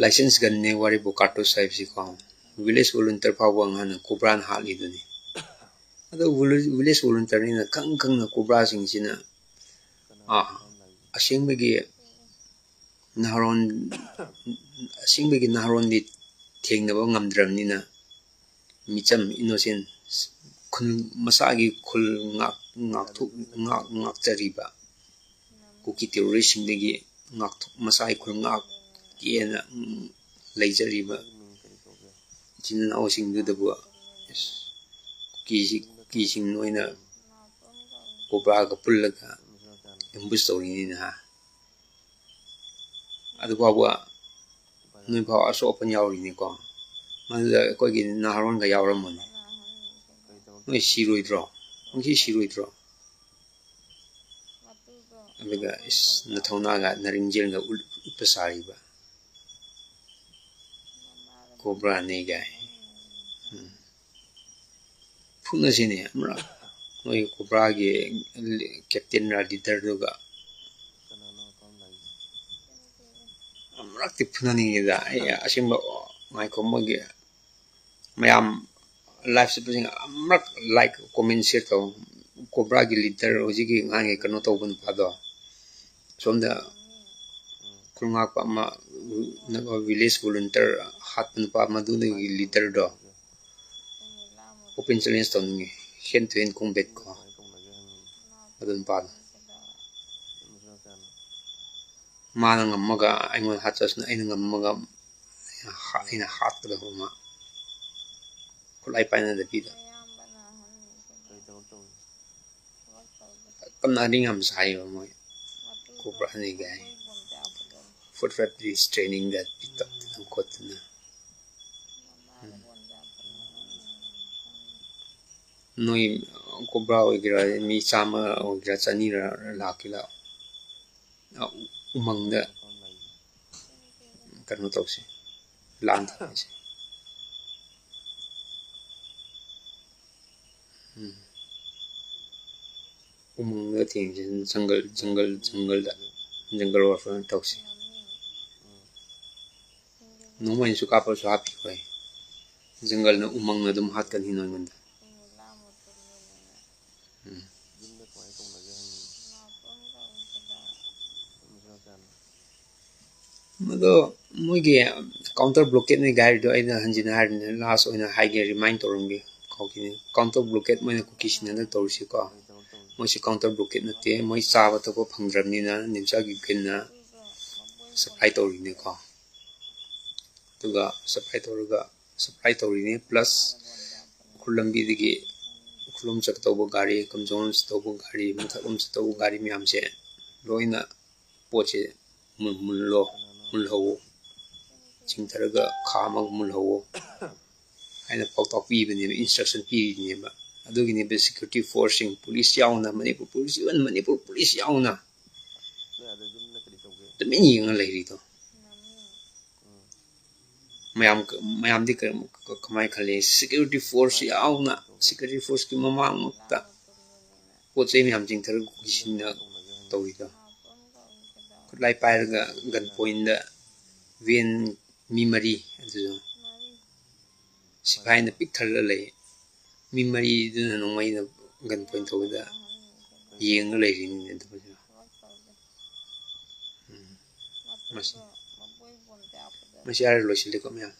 ꯂꯥꯏꯁꯦꯟꯁ ꯒꯟꯅꯦ ꯋꯥꯔꯤꯕꯨ ꯀꯥꯔꯇꯨꯁ ꯍꯥꯏꯕꯁꯤꯀꯣ꯫ ꯚꯤꯂꯦꯖ ꯚꯣꯂꯨꯟꯇꯤꯌꯔ ꯐꯥꯎꯕ ꯉꯍꯥꯟꯅ ꯀꯣꯕ꯭ꯔꯥꯅ ꯍꯥꯠꯂꯤꯗꯨꯅꯤ꯫ ꯑꯗꯣ ꯚꯤꯂꯦꯖ ꯚꯣꯂꯨꯟꯇꯤꯌꯔꯅꯤꯅ ꯈꯪ ꯈꯪꯅ ꯀꯣꯕ꯭ꯔꯥꯁꯤꯡꯁꯤꯅ, ꯑꯥ, ꯑꯁꯦꯡꯕꯒꯤ ꯅꯍꯥꯔꯣꯟ, ꯑꯁꯦꯡꯕꯒꯤ ꯅꯍꯥꯔꯣꯟꯗꯤ ꯊꯦꯡꯅꯕ ꯉꯝꯗ꯭ꯔꯕꯅꯤꯅ ꯃꯤꯆꯝ ꯏꯅꯣꯁꯦꯟ ꯈꯨꯜ, ꯃꯁꯥꯒꯤ ꯈꯨꯜ ꯉꯥꯛ-, ꯉꯥꯛꯊꯣꯛ-, ꯉꯥꯛ-, ꯉꯥꯛꯆꯔꯤꯕ ꯀꯨꯀꯤ ꯇꯦꯔꯣꯔꯤꯁꯁꯤꯡꯗꯒꯤ ꯉꯥꯛꯊꯣꯛ-, ꯃꯁꯥꯒꯤ ꯈꯨꯜ ꯉꯥꯛꯀꯦꯅ, ꯎꯝ, ꯂꯩꯖꯔꯤꯕ ꯏꯆꯤꯟ ꯏꯅꯥꯎꯁꯤꯡꯗꯨꯗꯕꯨ ꯀꯨꯀꯤꯁꯤ, ꯀꯨꯀꯤꯁꯤꯡ ꯅꯣꯏꯅ ꯀꯣꯕ꯭ꯔꯥꯒ ꯄꯨꯜꯂꯒ ꯑꯦꯝꯕꯨꯁ ꯇꯧꯔꯤꯅꯤꯅ꯫ ꯑꯗꯨꯐꯥꯎꯕ ꯅꯣꯏꯐꯥꯎ ꯑꯁꯣꯛ ꯑꯄꯟ ꯌꯥꯎꯔꯤꯅꯤꯀꯣ꯫ ꯃꯗꯨꯗ ꯑꯩꯈꯣꯏꯒꯤ ꯅꯍꯥꯔꯣꯟꯒ ꯌꯥꯎꯔꯝꯃꯅꯤ꯫ ꯅꯣꯏ ꯁꯤꯔꯣꯏꯗ꯭ꯔꯣ? ꯅꯨꯡꯁꯤ ꯁꯤꯔꯣꯏꯗ꯭ꯔꯣ? ꯑꯗꯨꯒ ꯏꯁ, ꯅꯊꯧꯅꯥꯒ ꯅꯔꯤꯡꯖꯦꯜꯒ ꯎꯠ-, ꯎꯠꯄ ꯁꯥꯔꯤꯕ꯫ ꯀꯣꯕ꯭ꯔꯥꯅꯤ ꯒꯥꯏ꯫ ꯎꯝ꯫ ꯐꯨꯅꯁꯤꯅꯦ ꯑꯃꯨꯔꯛ꯫ ꯃꯣꯏ ꯀꯣꯕ꯭ꯔꯥꯒꯤ ꯀꯦꯞꯇꯦꯟꯔ ꯂꯤꯗꯔꯗꯨꯒ ꯑꯃꯨꯔꯛꯇꯤ ꯐꯨꯅꯅꯤꯡꯉꯤꯗ꯫ ꯑꯩ ꯑꯁꯦꯡꯕ, ꯉꯥꯏꯈꯣ, ꯃꯣꯏꯒꯤ ꯃꯌꯥꯝ ꯂꯥꯏꯚ ꯆꯠꯄꯁꯤꯡ ꯑꯃꯨꯔꯛ ꯂꯥꯏꯛ, ꯀꯣꯃꯦꯟ, ꯁꯤꯌꯔ ꯇꯧ꯫ ꯀꯣꯕ꯭ꯔꯥꯒꯤ ꯂꯤꯗꯔ ꯍꯧꯖꯤꯛꯀꯤ ꯉꯥꯡꯉꯤ ꯀꯩꯅꯣ ꯇꯧꯕ ꯅꯨꯄꯥꯗꯣ꯫ ꯁꯣꯝꯗ ꯈꯨꯜꯉꯥꯛꯄ ꯑꯃ, ꯚꯤꯂꯦꯖ ꯚꯣꯂꯨꯟꯇꯤꯌꯔ ꯍꯥꯠꯄ ꯅꯨꯄꯥ ꯃꯗꯨꯒꯤ ꯂꯤꯗꯔꯗꯣ, ꯑꯣꯄꯦꯟ ꯆꯦꯂꯦꯟꯖ ꯇꯧꯅꯤꯡꯉꯤ, ꯍꯦꯟ ꯇꯨ ꯍꯦꯟ ꯀꯣꯝꯕꯦꯠ ꯀꯣ, ꯑꯗꯨ ꯅꯨꯄꯥꯗꯣ꯫ ꯃꯥꯅ ꯉꯝꯃꯒ ꯑꯩꯉꯣꯟꯗ ꯍꯥꯠꯆꯁꯅꯨ, ꯑꯩꯅ ꯉꯝꯃꯒ ꯑꯩꯅ ꯍꯥꯠꯀꯗꯕ ꯑꯃ꯫ ꯈꯨꯠꯂꯥꯏ ꯄꯥꯏꯅꯗꯕꯤꯗ꯫ ꯀꯟꯅ ꯑꯔꯤꯡ ꯌꯥꯝ ꯁꯥꯏꯌꯦꯕ ꯃꯣꯏ ꯀꯣꯕ꯭ꯔꯥ ꯑꯅꯤꯒ ꯍꯥꯏ꯫ ꯐꯨꯠ ꯐꯦꯠꯇ꯭ꯔꯤꯁ ꯇ꯭ꯔꯦꯅꯤꯡꯒ ꯄꯤꯛꯇꯛꯇꯅ ꯈꯣꯠꯇꯅ꯫ ꯅꯣꯏ ꯀꯣꯕ꯭ꯔꯥ ꯑꯣꯏꯒꯦꯔꯥ, ꯃꯤ ꯆꯥꯝꯃ ꯑꯣꯏꯒꯦꯔꯥ, ꯆꯅꯤꯔ ꯂꯥꯛꯀꯦ ꯂꯥꯛꯑꯣ꯫ ꯎꯃꯪꯗ ꯀꯩꯅꯣ ꯇꯧꯁꯤ, ꯂꯥꯟ ꯇꯧꯁꯤ꯫ ꯎꯝ꯫ ꯎꯃꯪꯗ ꯊꯦꯡꯁꯤ, ꯖꯪꯒꯜ, ꯖꯪꯒꯜ, ꯖꯪꯒꯜꯗ, ꯖꯪꯒꯜ ꯋꯥꯔꯐꯤꯌꯔ ꯇꯧꯁꯤ꯫ ꯅꯣꯡꯃꯩꯅꯁꯨ ꯀꯥꯞꯄꯁꯨ ꯍꯥꯞꯄꯤꯈꯣꯏ꯫ ꯖꯪꯒꯜꯅ, ꯎꯃꯪꯅ ꯑꯗꯨꯝ ꯍꯥꯠꯀꯅꯤ ꯅꯣꯏꯉꯣꯟꯗ꯫ ꯎꯝ꯫ ꯃꯗꯣ ꯃꯣꯏꯒꯤ ꯀꯥꯎꯟꯇꯔ ꯕ꯭ꯂꯣꯀꯦꯠꯅꯤ ꯍꯥꯏꯔꯤꯗꯣ ꯑꯩꯅ ꯍꯟꯖꯤꯟꯅ ꯍꯥꯏꯔꯤꯅꯦ, ꯂꯥꯁ ꯑꯣꯏꯅ ꯍꯥꯏꯒꯦ, ꯔꯤꯃꯥꯏꯟ ꯇꯧꯔꯝꯒꯦ꯫ ꯀꯥꯎꯈꯤꯅꯤ꯫ ꯀꯥꯎꯟꯇꯔ ꯕ꯭ꯂꯣꯀꯦꯠ ꯃꯣꯏꯅ ꯀꯨꯀꯤꯁꯤꯡꯅ ꯍꯟꯗꯛ ꯇꯧꯔꯤꯁꯤꯀꯣ꯫ ꯃꯣꯏꯁꯤ ꯀꯥꯎꯟꯇꯔ ꯕ꯭ꯂꯣꯀꯦꯠ ꯅꯠꯇꯦ, ꯃꯣꯏ ꯆꯥꯕ ꯊꯛꯄ ꯐꯪꯗ꯭ꯔꯕꯅꯤꯅ ꯅꯤꯝꯁꯥꯒꯤ ꯒ꯭ꯔꯤꯟꯅ ꯁꯄ꯭ꯂꯥꯏ ꯇꯧꯔꯤꯅꯦꯀꯣ꯫ ꯑꯗꯨꯒ ꯁꯄ꯭ꯂꯥꯏ ꯇꯧꯔꯒ, ꯁꯄ꯭ꯂꯥꯏ ꯇꯧꯔꯤꯅꯤ, ꯄ꯭ꯂꯁ ꯎꯈ꯭ꯔꯨꯜ ꯂꯝꯕꯤꯗꯒꯤ ꯎꯈ꯭ꯔꯨꯜꯂꯣꯝ ꯆꯠꯀꯗꯧꯕ ꯒꯥꯔꯤ, ꯀꯝꯖꯣꯡꯂꯣꯝ ꯆꯠꯇꯧꯕ ꯒꯥꯔꯤ, ꯃꯊꯛꯂꯣꯝ ꯆꯠꯇꯧꯕ ꯒꯥꯔꯤ ꯃꯌꯥꯝꯁꯦ ꯂꯣꯏꯅ ꯄꯣꯠꯁꯦ ꯃꯨꯜ-, ꯃꯨꯜꯂꯣ, ꯃꯨꯜꯍꯧꯋꯣ, ꯆꯤꯡꯊꯔꯒ ꯈꯥꯝꯃꯒ ꯃꯨꯜꯍꯧꯋꯣ ꯍꯥꯏꯅ ꯄꯥꯎꯇꯥꯛ ꯄꯤꯕꯅꯦꯕ, ꯏꯟꯁꯇ꯭ꯔꯛꯁꯟ ꯄꯤꯔꯤꯅꯦꯕ꯫ ꯑꯗꯨꯒꯤꯅꯦꯕ ꯁꯦꯀ꯭ꯌꯨꯔꯤꯇꯤ ꯐꯣꯔꯁꯁꯤꯡ, ꯄꯨꯂꯤꯁ ꯌꯥꯎꯅ, Manipur police, even Manipur police ꯌꯥꯎꯅ ꯇꯨꯃꯤꯟ ꯌꯦꯡꯉ ꯂꯩꯔꯤꯗꯣ꯫ ꯃꯌꯥꯝ, ꯃꯌꯥꯝꯗꯤ ꯀꯔꯝ-, ꯀ-, ꯀꯃꯥꯏꯅ ꯈꯜꯂꯤ? ꯁꯦꯀ꯭ꯌꯨꯔꯤꯇꯤ ꯐꯣꯔꯁ ꯌꯥꯎꯅ, ꯁꯦꯀ꯭ꯌꯨꯔꯤꯇꯤ ꯐꯣꯔꯁꯀꯤ ꯃꯃꯥꯡꯃꯛꯇ ꯄꯣꯠ ꯆꯩ ꯃꯌꯥꯝ ꯆꯤꯡꯊꯔꯒ ꯀꯨꯀꯤꯁꯤꯡꯅ ꯇꯧꯔꯤꯗꯣ꯫ ꯈꯨꯠꯂꯥꯏ ꯄꯥꯏꯔꯒ ꯒꯟ ꯄꯣꯏꯟꯗ ꯚꯦꯟ ꯃꯤ ꯃꯔꯤ, ꯑꯗꯨꯁꯨ ꯁꯤꯐꯥꯏꯅ ꯄꯤꯛ ꯊꯜꯂ ꯂꯩ꯫ ꯃꯤ ꯃꯔꯤꯗꯨꯅ ꯅꯣꯡꯃꯩꯅ ꯒꯟ ꯄꯣꯏꯟ ꯇꯧꯕꯗ ꯌꯦꯡꯉ ꯂꯩꯔꯤꯅꯤꯅꯦ ꯑꯗꯨꯕꯨꯁꯨ꯫ ꯎꯝ꯫ ꯃꯁꯤ, ꯃꯁꯤ ꯍꯥꯏꯔ ꯂꯣꯏꯁꯤꯜꯂꯦꯀꯣ ꯃꯌꯥꯝ꯫